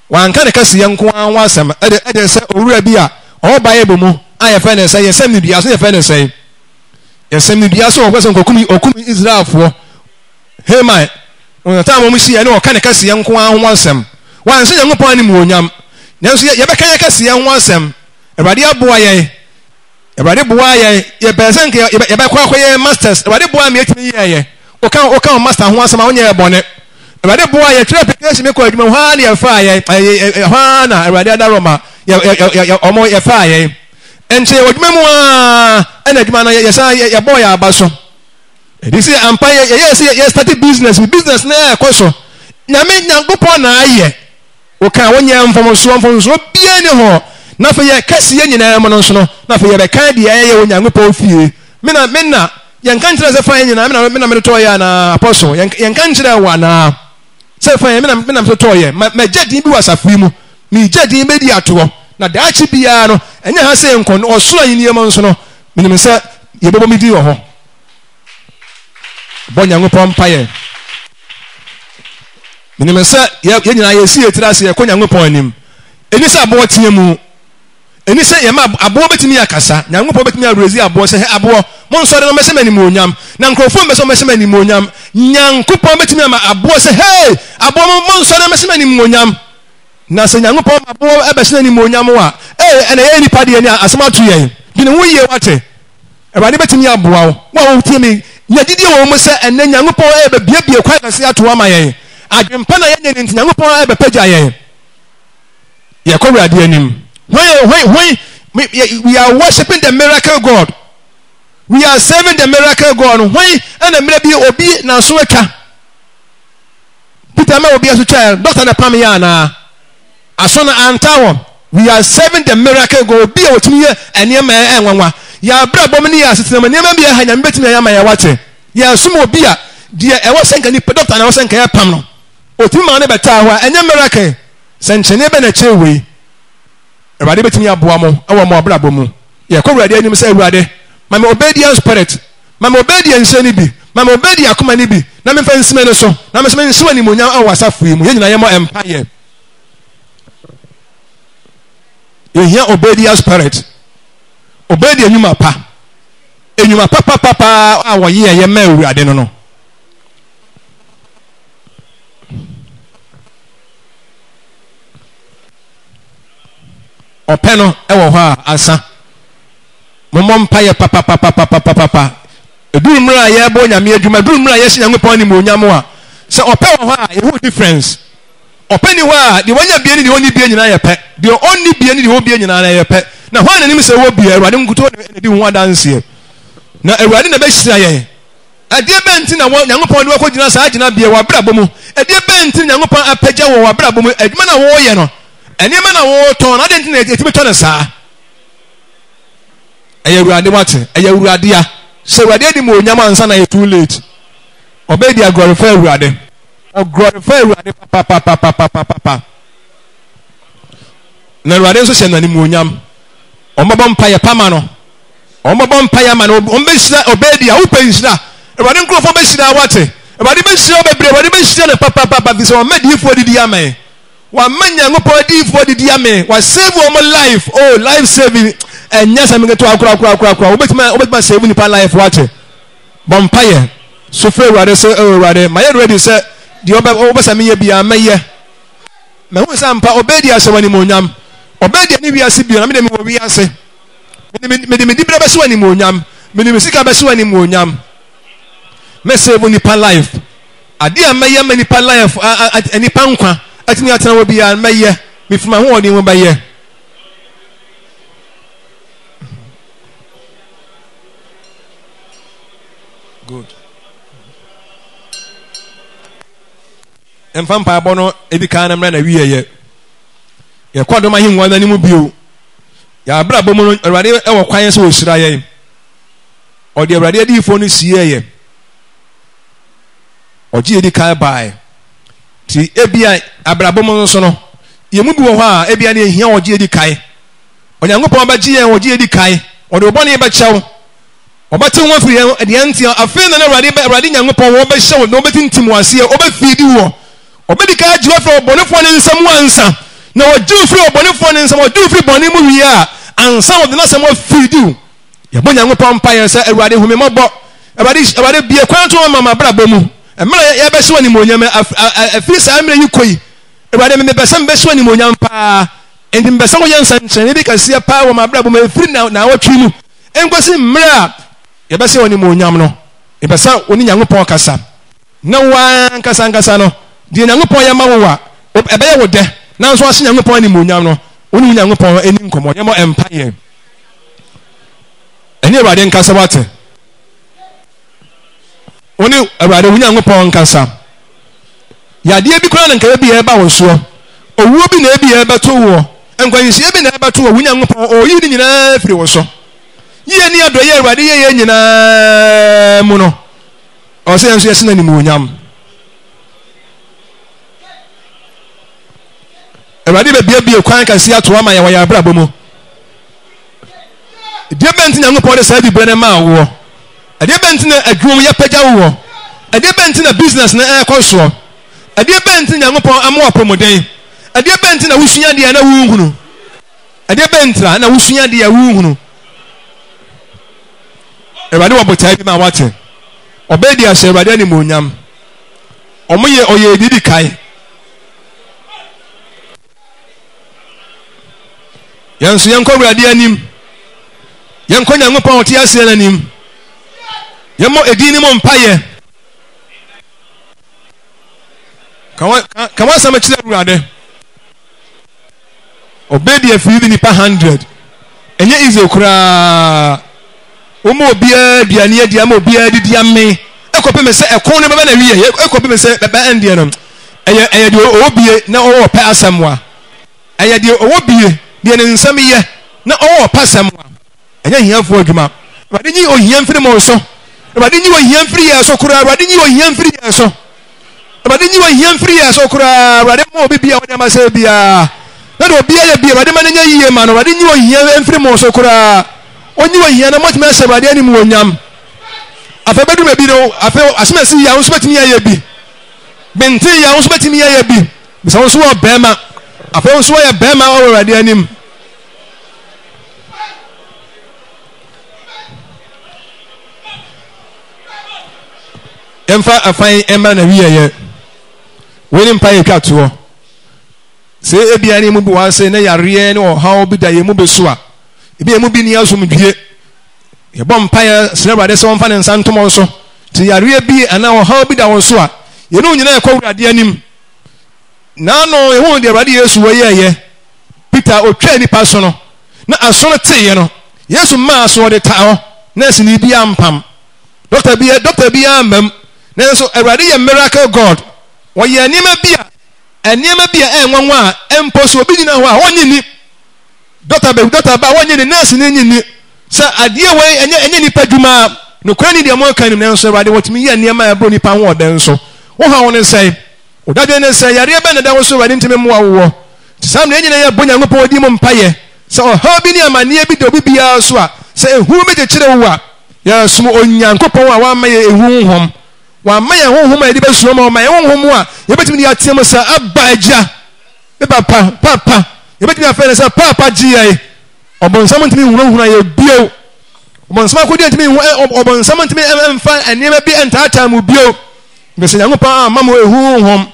Wanka ne kɛseyɛ nko ara ho asɛm. Ɛde ɛde sɛ owura bi a ɔwɔ Bible mu a yɛfrɛ no sɛ yɛsɛm ne dua so yɛfrɛ no sɛn? Yɛsɛm ne dua so ɔkɔ sɛ nkɔkum ɔkum Israelfoɔ. Haman wɔn tam wɔn hyia ne ɔka ne kɛseyɛ nko ara ho asɛm. Wanhyɛ Nyankopɔn animuonyam. Nanso yɛbɛka yɛn kɛseyɛ ho asɛm. Awurade aboa yɛn. Awurade boaa yɛn, yɛpɛɛ sɛ nka yɛbɛkɔ akɔyɛ masters. Awurade boaa me yɛtumi yɛɛyɛ. Woka woka wo master ho asɛm a wonyɛɛ bɔne. Awurade boaa yɛ twerɛ application me kɔ adwuma mu hɔ ara na yɛfaa yɛn. Ɛhɔ ara na Awurade adaroma yɛ yɛ yɛ ɔmo yɛfaa yɛn. Nkyɛ yɛwɔ adwuma mu ara ɛna adwuma no yɛsan yɛbɔɔ yɛn aba so. Ɛde sɛ ampa yɛ yɛyɛ sɛ yɛ start business business na ɛkɔ so. Nyame Nyankopɔn na ayɛ. Woka a wonyɛɛ mfomsoɔ, mfomsoɔ biara nni ho. Na afei yɛ kɛseyɛ nyinaa mu no nso no, na afei yɛbɛka deɛ yɛyɛ wɔ Nyankopɔn fie. Me na, me na, yɛnka nkyerɛ sɛ fa yɛn nyinaa, me na, me na metotɔɔ yɛ anaa, Apostle, yɛn, yɛnka nkyerɛ wo anaa, sɛ fa yɛn, me na, me na metotɔɔ yɛ. Ma, magya din bi wɔ asafo yi mu, meregya din bɛdi atoɔ, na daakye biara no, ɛnyɛ ha sɛ nkɔ, no ɔsoro ahennie mu nso no, menim sɛ yɛbɛbɔ me din wɔ hɔ. Bɔ Nyankopɔn mpaeɛ. Menim sɛ yɛn nyinaa yɛsi yɛn tiri ase yɛkɔ Nyankopɔn anim. Ɛni sɛ aboɔ teɛ mu. Ɛni sɛ yɛma aboɔ bɛtumi akasa. Nyankopɔn bɛtumi awurezi aboɔ sɛ, hɛ aboɔ, monsɔre na mɛhyɛ m'animuonyam. Na nkurɔfoɔ mbɛ sɛ wɔbɛhyɛ m'animuonyam. Nyankopɔn bɛtumi ama aboɔ sɛ, hei, aboɔ monsɔre na mɛhyɛ m'animuonyam. Na sɛ Nyankopɔn ma aboɔ ɛbɛhyɛ n'animuonyam a, ee, ɛna yɛyɛ nipa deɛ ne asɛm ato yɛn. Dwene ho yie wate. Awurade bɛtumi aboa wo. Wo a wotie me, nya gyidie wɔ wo mu sɛ ɛnnɛ Nyankopɔn ɛrebɛbuebue kwan kɛseɛ ato ama yɛn. Adwempa na yɛnyɛ no nti Nyankopɔn ɛrebɛpagya yɛn. Yɛkɔ Awurade anim. Hwan, hwan, hwan, we are worshiping the miracle God. We are serving the miracle God. Hwan ɛna mmerɛ bi obi n'aso atwa. Peter ma obi aso twa, doctor na pam yɛ anaa? Aso no anta hɔ. We are serving the miracle God. Obi a otumi yɛ nneɛma a ɛyɛ nwanwa. Yɛn abrabɔ mu ne yɛn asetena mu nneɛma bi a ɛha Nyame betumi ayɛ ama yɛn wate. Yɛsom obi a deɛ ɛwɔ sɛ nka nipa doctor na ɛwɔ sɛ nka yɛpam no. Otumi ma no bɛtaa hɔ a ɛnyɛ miracle. Sɛnkyerɛnneɛ bɛn na ɛkyɛn wei? Awurade betumi aboa mo wɔ mo abrabɔ mu. Yɛkɔ Awurade anim sɛ Awurade, ma me obedience spirit. Ma me obedience no bi. Ma me obedience akoma no bi na memfa nsi m'ani so na me nso menhyɛ wo animuonyam wɔ w'asafo yi mu. Yɛn nyinaa yɛmmɔ mpaeɛ. Yɛhia obedience spirit. Obedience nnwuma pa. Nnwuma pa papapaa a wɔyɛ yɛ ma Awurade no no. Ɔpɛ no wɔ hɔ a asa. Mommɔ mpaeɛ papapapapapapa. Ɛduru mmerɛ a yɛrebɔ Nyame adwuma, ɛduru mmerɛ a yɛhyɛ Nyankopɔn animuonyam a, sɛ ɔpɛ wɔ hɔ a, yɛhu difference. Ɔpɛ ni hɔ a, deɛ wanya bie ne deɛ ɔnni bie nyinaa yɛ pɛ. Deɛ ɔnni bie ne deɛ ɔwɔ bie nyinaa yɛ pɛ. Na hwan na nim sɛ ɔwɔ bie? Awurade nkutoo na ɛdi ho adanseɛ. Na Awurade na ɛbɛhyira yɛn. Ɛdeɛ bɛn nti na wɔ Nyankopɔn de wakɔgyina saa gyinabea wɔ abrabɔ mu? Ɛdeɛ bɛn nti na Nyankopɔn apagya wɔ w'abrabɔ mu? Adwuma no a wɔreyɛ no, nneɛma no a wɔretɔn no, adɛn nti na ɛtumi tɔ no saa? Ɛyɛ Awurade wate, ɛyɛ Awurade a. Sɛ Awurade animuonyam ansa na yɛ too late. Ɔbɛyɛ de aglorify Awurade. Ɔglorify Awurade papapapapapapa. Na Awurade nso hyɛ no animuonyam. Ɔmbɛbɔ mpaeɛ pa ma no. Ɔmbɛbɔ mpaeɛ ama no. Ɔmbɛhyira ɔbɛyɛ de a wopɛ nhyira. Awurade nkurɔfoɔ bɛhyira wate. Awurade bɛhyira wo bebree. Awurade bɛhyira no papapapa fi sɛ ɔmɛ diifoɔ didi ama yɛn. Wama Nyankopɔn adiyifoɔ adidi ame. Wa save wɔn life. Oh, life saving. Ɛnyɛ sɛ nketewa kora kora kora kora. Wobɛtumi wobɛtumi save nipa life wate. Bɔ mpaeɛ. So frɛ Awurade sɛ, oh Awurade, mayɛ ready sɛ deɛ ɔbɛ wobɛsɛ meyɛ biara mɛyɛ. Mahu sɛ ampa ɔbɛdi ahyɛ wɔ animuonyam. Ɔbɛdi ne wiase bio na me deɛ mewɔ wiase. Mede me diberɛ bɛhyɛ wɔ animuonyam. Mede me sika bɛhyɛ wɔ animuonyam. Mɛ save nipa life. Adeɛ a mɛyɛ ma nipa life a nipa nkwa atumi atena hɔ biara mɛyɛ. Mefiri m'ahoɔden mu bɛyɛ. Good. Mfa mpaebɔ no ebi kan na mmerɛ na wieɛ. Yɛkɔ adom ahengua no anim bio. Yɛn abrabɔ mu no, Awurade wɔ kwan sɛ ɔhyira yɛn. Ɔde Awurade adiyifoɔ no sieɛ. Ɔgye edi kan bae. Nti ebia abrabɔ mu nso no, yɛn mu bi wɔ hɔ a ebia na ehia ɔgye edi kan. Onyankopɔn bɛgye yɛn ɔgye edi kan. Ɔde wo bɔne bɛkyɛ wo. Ɔbɛte wo afiri yɛn deɛ nti afei na Awurade bɛ Awurade Nyankopɔn wɔbɛhyɛ wo na wɔbɛtintim wo aseɛ, wɔbɛfiidi woɔ. Ɔbɛdi kan agye wo afiri ɔbɔnefoɔ ne nsam ansa. Na ɔgye wo firi ɔbɔnefoɔ ne nsam, ɔgye wo firi bɔne mu wie a, ansa ɔde n'asɛm afiidi wo. Yɛbɔ Nyankopɔn mpaeɛ sɛ, Awurade hu me mmɔbɔ. Awurade, Awurade bue kwan to ma m'abrabɔ mu. Mmerɛ a yɛbɛhyɛ wo animuonyam, ɛfiri saa mmerɛ yi kɔ yi, Awurade mepɛ sɛ mebɛhyɛ wo animuonyam paa. Enti mepɛ sɛ woyɛ nsɛnkyerɛnne bi kɛseɛ paa wɔ m'abrabɔ mu ɛfiri naawɔtwe mu nkɔsi mmerɛ a yɛbɛhyɛ wo animuonyam no. Mepɛ sɛ wo ne Nyankopɔn kasa. Na wo ara ankasa ankasa no, deɛ Nyankopɔn yɛ ma wo a, ɛbɛyɛ wo dɛ, nanso ahyɛ Nyankopɔn animuonyam no, wo ne wo Nyankopɔn nni nkɔmmɔ. Yɛmmɔ mpaeɛ. Ɛne Awurade nkasa wate. Wo ne Awurade wo Nyankopɔn nkasa. Yadeɛ bi koraa na nka ebi ɛreba wo soɔ. Owuo bi na ebi ɛrebɛto woɔ. Nkwanhyia bi na ɛrebɛto wɔ wo Nyankopɔn ɔreyi ne nyinaa firi wo so. Yie ne adɔeɛ Awurade yɛ yɛn nyinaa mu no, ɔwɔ sɛ yɛn nso yɛhyɛ no animuonyam. Awurade bɛbiebie kwan kɛseɛ ato ama yɛn wɔ yɛn abrabɔ mu. Ɛdeɛ bɛn nti na Nyankopɔn de saa diberɛ no maa woɔ? Ɛdeɛ bɛn nti na adwuma mu yɛpagya woɔ? Ɛdeɛ bɛn nti na business no ɛrekɔ soɔ? Ɛdeɛ bɛn nti na Nyankopɔn ama wo apɔmuden? Ɛdeɛ bɛn nti na wosua adeɛ a na wonhunu? Ɛdeɛ bɛn nti na wosua adeɛ a wonhunu? Awurade wɔ botae bi ma wate. Ɔbɛyɛ di ahyɛ Awurade animuonyam. Ɔmo yɛ ɔyɛ didi kan. Yɛn nso yɛnkɔ Awurade anim. Yɛnkɔ Nyankopɔn a ɔte aseɛ no anim. Yɛmmɔ edin no mu mpaeɛ. Ka w'asɛm kyerɛ Awurade. Ɔbɛdi afiri de nipa 100. Ɛnyɛ easy koraa. Wɔma obiara aduane adi ama obiara didi ame. Ɛkɔpem sɛ ɛko no bɛbɛ na wie. Ɛkɔpem sɛ bɛbɛ ɛndeɛ no. Ɛyɛ ɛyɛ deɛ ɔwɔ bie na ɔwɔ ɔpɛ asɛm wa. Ɛyɛ deɛ ɔwɔ bie deɛ ne nsɛm yɛ na ɔwɔ ɔpɛ asɛm wa. Ɛnyɛ ahiafoɔ adwuma. Awurade nyi ohia mfiri mo so. Awurade nyi ohia mfiri yɛn so koraa. Awurade nyi ohia mfiri yɛn so. Awurade nyi ohia mfiri yɛn so koraa. Awurade ma obi bia ɔde ama sɛ biara. Na deɛ obiara yɛ bi Awurade ma no nyɛ yie ma no. Awurade nyi ohia mfiri mo so koraa. Onyi ohia na moatumi ahyɛ Awurade anim wɔ nyam. Afei bɛduru baabi no, afei asomasi yi a wo nso bɛtumi ayɛ bi. Mente yɛ wo nso bɛtumi ayɛ bi. Bisa wo nso wɔ bɛrima. Afei wo nso wɔyɛ bɛrima wɔ Awurade anim. Yɛmfa afan mma na wieɛ. Wei ne mpa yɛtwa toɔ. Sɛ ebia ne mu bi wɔ ase na yareɛ ne ɔhaw bi da yɛn mu bi so a, ebi yɛn mu bi ni asomdwie. Yɛbɔ mpaeɛ srɛ Awurade sɛ ɔmfa ne nsa nto mo so. Nti yareɛ bi anaa ɔhaw bi da wo so a, yɛne wo nyinaa ɛkɔ Awurade anim. Naano yɛhuu deɛ Awurade Yesu wɔ yɛɛyɛ. Peter ɔtwaa nipa so no, na aso no teeɛ no, Yesu maa aso ɔde taa hɔ, nɛɛseni bi ampam, dɔkta bi dɔkta bi ammam. Nanso Awurade yɛ miracle God. Ɔyɛ nneɛma bi a nneɛma bi a ɛyɛ nwanwa a mpo sɛ obi gyina hɔ a ɔnnye nni. Dɔkta bɛ dɔkta ba wɔnnye nni, nɛɛseni nnye nni sɛ adeɛ wei ɛnyɛ ɛnyɛ nipa adwuma. Nokorɛ ni deɛ moka nim, nanso Awurade wɔtumi yɛ nneɛma a ɛboro nipa ahoɔden so. Wo haw ne sɛn? Wo dadwen ne sɛn? Yareɛ bɛn na ɛda wo so Awurade ntumi mmoa wo wɔ? Nti saa mmerɛ nyinaa yɛbɔ Nyankopɔn din mu mpaeɛ sɛ ɔhaw bi ne amanneɛ bi da obi biara so a, sɛ ehu bi kyekyere wo a, yɛsom Onyankopɔn a wamma yɛn ehu honhom. Wamma yɛn honhom a yɛde bɛsuro ma ɔma yɛn honhom a yɛbɛtumi de ateam sɛ, Abba, Agya, me papa, papa. Yɛbɛtumi afrɛ no sɛ, Paapa, gye yɛn. Ɔbonsam ntumi nhunahuna yɛn bio. Ɔbonsam akodeɛ ntumi nhu, ɔbonsam ntumi mfa nneɛma bi ntaataa mu bio. Efisɛ Nyankopɔn amma mo ehu honhom.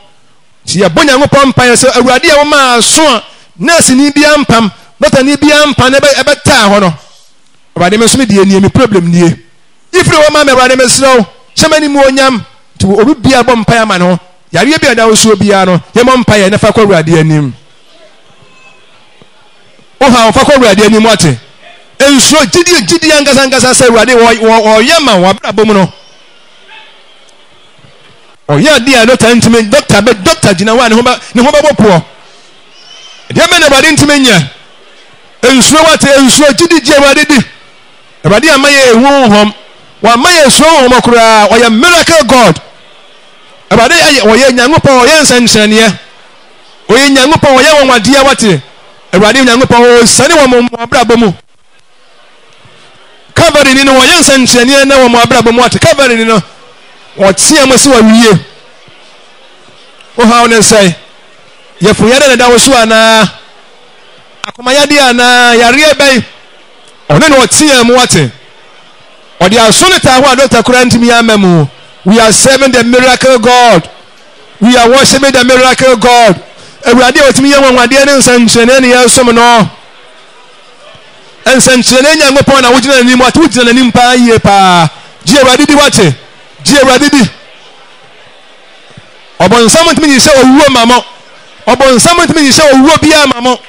Nti yɛbɔ Nyankopɔn mpaeɛ sɛ, Awurade a womaa aso a nɛɛseni biara mpam, dɔktani biara mpa na ɛbɛtaa hɔ no, Awurade me nso me deɛ nie, me problem nie. Yi firi hɔ ma me Awurade mesrɛ wo, hyɛ m'animuonyam. Nti obi biara bɔ mpaeɛ ama ne ho. Yareɛ bi a ɛda wo soɔ biara no, yɛmmɔ mpaeɛ na fa kɔ Awurade anim. Wo haw, fa kɔ Awurade anim wate. Nsuro, gyidie, gyidie ankasa ankasa sɛ Awurade ɔyɛ ma wo abrabɔ mu no. Ɔyɛ adeɛ a dɔkta ntumi, dɔkta bɛ, dɔkta gyina hɔ a ne ho bɛ, ne ho bɛbɔ poɔ. Deɛ bɛn na Awurade ntumi nyɛ? Nsuro wate, nsuro, gyidi gye Awurade di. Awurade ama yɛ ehu honhom, wamma yɛ suro honhom koraa, ɔyɛ miracle God. Awurade ayɛ, ɔyɛ Nyankopɔn, ɔyɛ nsɛnkyerɛnneɛ. Ɔyɛ Nyankopɔn, ɔyɛ nwanwadeɛ wate. Awurade Nyankopɔn, ɔsiane wɔ mo abrabɔ mu. Calvary ni no, ɔyɛ nsɛnkyerɛnneɛ na wɔ mo abrabɔ mu wate. Calvary ni no, ɔteɛ mo sɛ wawie. Wohaw ne sɛe. Yɛfo yɛdɛ na ɛda wo so anaa? Akomayadeɛ anaa? Yareɛ bɛn? Ɔno na ɔteɛ mu wate. Ɔde aso no taa hɔ a dɔkta koraa ntumi amma mu. We are serving the miracle God. We are worshiping the miracle God. Awurade a ɔtumi yɛ nwanwadeɛ ne nsɛnkyerɛnne ne yɛsom no. Nsɛnkyerɛnne Nyankopɔn na wogyina n'anim wate, wogyina n'anim paa yie paa. Gye Awurade di wate. Gye Awurade di. Ɔbɔnsam ntumi nyi sɛ owuo ma mo. Ɔbɔnsam ntumi nyi sɛ owuo biara ma mo.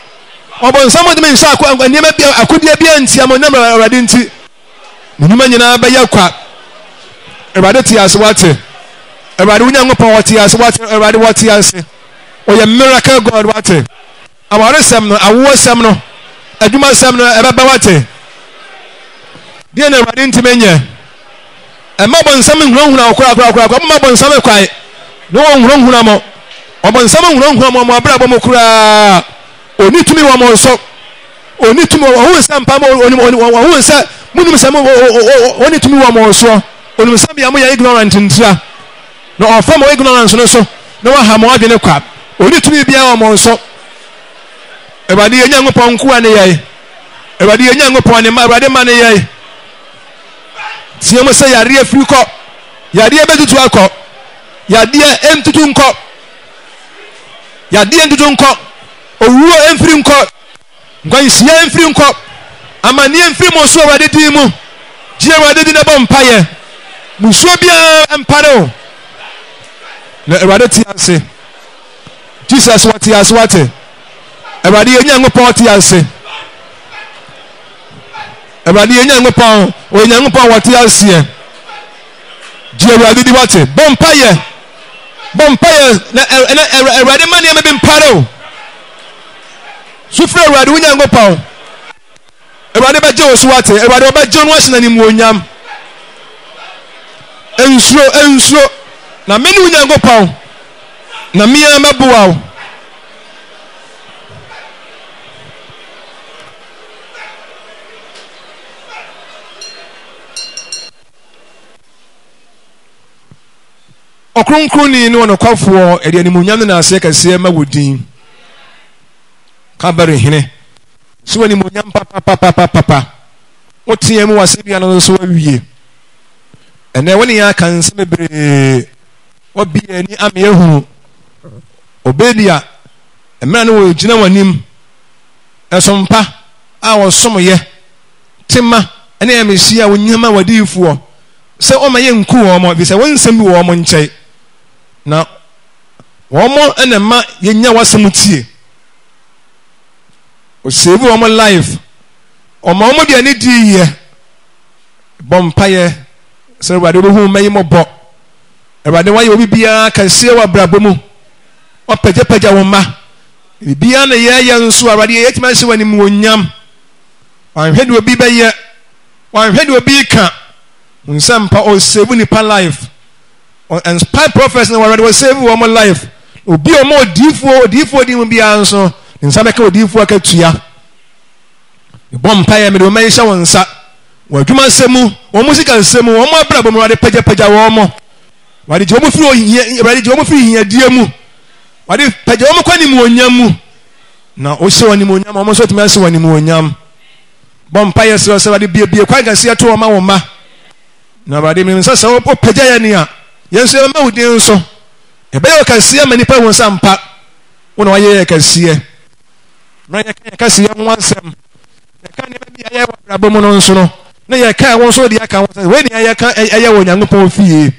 Ɔbɔnsam ntumi nhyɛ ako nneɛma bi akodeɛ biara ntia mo nam Awurade nti. Mo nnwuma nyinaa bɛyɛ kwa. Awurade te ase wate. Awurade wo Nyankopɔn ɔte ase wate. Awurade wɔte ase. Ɔyɛ miracle God wate. Awaresɛm no, awoɔsɛm no, adwumasɛm no ɛbɛba wate. Deɛ na Awurade ntumi nyɛ. Ɛma bɔnsam nhunahuna wo korakorakoraa. Moma bɔnsam kwae na wɔnhunahuna mo. Ɔbɔnsam nhunahuna mo mo abrabɔ mu koraa. Ɔnni tumi wɔ mo so. Ɔnni tumi wɔ ɔhu sɛ mpa mo ɔnim ɔhu sɛ monim sɛ mo ɔnni tumi wɔ mo soɔ. Ɔnim sɛ bia moyɛ ignorant ntira. Na ɔfa mo ignorance no so na waha mo adwene kwa. Ɔnni tumi biara wɔ mo so. Awurade yɛ Nyankopɔn nkoa ne yɛn. Awurade yɛ Nyankopɔn ne ma Awurade ma ne yɛn. Teɛ mu sɛ yareɛ firi kɔ. Yareɛ bɛtutu akɔ. Yadeɛ ntutu nkɔ. Yadeɛ ntutu nkɔ. Owuo mfiri nkɔ. Nkwanhyia mfiri nkɔ. Amanneɛ mfiri mo so Awurade din mu. Gye Awurade din na bɔ mpaeɛ. Musuo biara mpare wo. Na Awurade te ase. Jesus wɔte ase wate. Awurade yɛ Nyankopɔn ɔte ase. Awurade yɛ Nyankopɔn, ɔyɛ Nyankopɔn wɔte aseɛ. Gye Awurade di wate. Bɔ mpaeɛ. Bɔ mpaeɛ na na Awurade ma nneɛma bi mpare o. Sufrɛ Awurade wo Nyankopɔn. Awurade bɛgye wo so wate. Awurade ɔbɛgye no ahyɛ n'animuonyam. Nsuro, nsuro. Na me ne wo Nyankopɔn. Na me ara mɛboa wo. Ɔkronkronni ne ɔnokwafoɔ, yɛde animuonyam ne naaseɛ kɛseɛ ma wo din. Kalvary Hene, so animuonyam papapapapapa. Woteɛ mu w'asɛnnua no so awie. Ɛnɛ wo ne yɛn aka nsɛm bebree. Wabie ani ama yɛahunu. Obedia, mmerɛ no wɔgyina w'anim. Ɛsom pa a wɔsom yɛ, tema. Ɛne yɛ mehyia wo nyama wadiyifoɔ sɛ ɔma yɛ nku wɔn ɛfiri sɛ wɔn nsɛm bi wɔ wɔn nkyɛn na wɔn na ɛma yɛnya w'asɛm tie. Ɔsave wɔn life. Ɔma wɔn deɛ ne di yɛ. Bɔ mpaeɛ sɛ Awurade wobɛhu mma yi mmɔbɔ. Awurade wayɛ obi biara kɛseɛ wɔ abrabɔ mu. Wapagyapagya wo mma. Biribiara na yɛyɛ nso Awurade yɛtumi ahyɛ wɔ animuonyam. Wanhwɛ deɛ obi bɛyɛ. Wanhwɛ deɛ obi ka. Wo nsa mpa ɔsave nipa life. Inspire prophets na wɔawurade wɔsave wɔn life. Obi a ɔma odiifoɔ odiifoɔ din mu biara nso ne nsa bɛka odiifoɔ akatua. Mebɔ mpaeɛ mede wɔn hyɛ wɔn nsa. Wɔn adwuma nsɛm mu, wɔn sika nsɛm mu, wɔn abrabɔ mu, Awurade pagyapagya wɔn mo. Awurade gye wɔn firi ohia, Awurade gye wɔn firi hiadie mu. Awurade pagya wɔn kɔ animuonyam mu. Na wohyɛ wɔn animuonyam, wɔn nso atumi ahyɛ wɔn animuonyam. Bɔ mpaeɛ srɛ sɛ Awurade biebie kwan kɛseɛ to wɔn ma wɔn mma. Na Awurade menim sɛ sɛ wopagya yɛn a, yɛn nso yɛbɛma wo din so. Yɛbɛyɛ wo kɛseɛ ma nnipa ahu sɛ ampa wo na woayɛ yɛn kɛseɛ. Mmerɛ yɛka yɛn kɛseyɛ ho asɛm, yɛka nneɛma bi a yɛyɛ wɔ abrabɔ mu no nso no, na yɛka ɛho nso de aka ho sɛ wei nea yɛka ɛyɛ wɔ Onyankopɔn fie.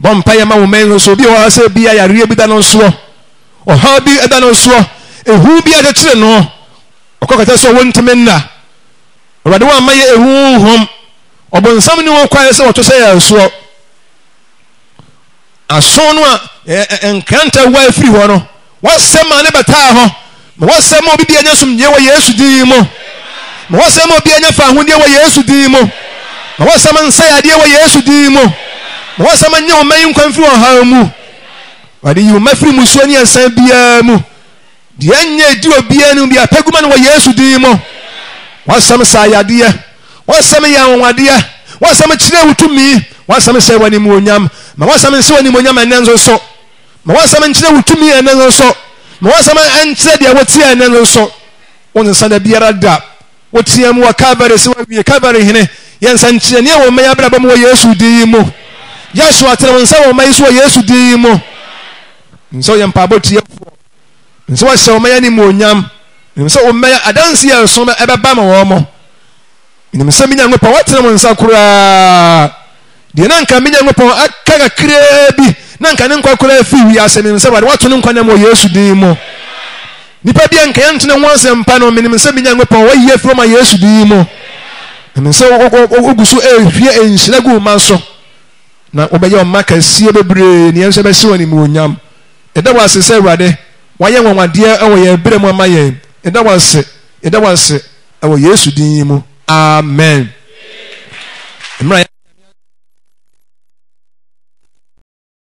Bɔ mpaeɛ ma wo mma nso, obi wɔ hɔ sɛ bi a yareɛ bi da no soɔ, ɔhaw bi da no soɔ, ehu bi akyekyere no, ɔkɔ kɛtɛ sɛ wɔntumi nna. Awurade wamma yɛ ehu honhom. Ɔbonsam nni ho kwan sɛ ɔto hyɛ yɛn soɔ. Aso no a nkrantɛ wae firi hɔ no, w'asɛm ma ne bɛtaa hɔ. Ma w'asɛm ma obi biara nya somdwoeɛ wɔ Yesu din mu. Ma w'asɛm ma obiara nya fahodie wɔ Yesu din mu. Ma w'asɛm nsɛe adeɛ wɔ Yesu din mu. Ma w'asɛm nye wo mma yi nkwa mfiri ɔhaw mu. Awurade yi wo mma firi musuo ne ɛsan biara mu. Deɛ ɛnyɛ ɛdi obiara anim biara, pɛ gu ma no wɔ Yesu din mu. W'asɛm sa yadeɛ. W'asɛm yɛ anwanwadeɛ. W'asɛm kyerɛ wo tumi. W'asɛm hyɛ w'animuonyam. Ma w'asɛm nhyɛ w'animuonyam ɛnnɛ nso so. Ma w'asɛm nkyerɛ wo tumi ɛnnɛ nso so. Ma w'asɛm nkyerɛ deɛ woteɛ ɛnnɛ nso so. Wonsesa da biara da. Woteɛ mu wɔ Calvary sɛ wawie. Calvary hene, yɛ nsɛnkyerɛnneɛ wɔ mma yi abrabɔ mu wɔ Yesu din mu. Yeshua, tene wo nsa wɔ mma yi so wɔ Yesu din mu. Nsɛ woyɛ mpaebɔ tiefoɔ. Nsɛ wɔhyɛ wɔn animuonyam. Menim sɛ wɔmmɛyɛ adanse a ɛso ɛbɛba ma wɔn. Menim sɛ me Nyankopɔn watene wo nsa koraa. Deɛ na nka me Nyankopɔn aka kakraa bi na nka ne nkwa koraa firi wiase. Menim sɛ Awurade wato ne nkwa nam wɔ Yesu din mu. Nipa bi a nka yɛnto ne ho asɛmpa no, menim sɛ me Nyankopɔn wayi afiri ma Yesu din mu. Menim sɛ wogu so ɛrehwie nhyira gu mma so. Na wobɛyɛ ɔma kɛseɛ bebree ne yɛn nso ɛbɛhyɛ wɔn animuonyam. Yɛda wo ase sɛ Awurade, woayɛ nwanwadeɛ wɔ yɛn berɛ mu ama yɛn. Yɛda wo ase, yɛda wo ase wɔ Yesu din mu. Amen. Mmerɛ.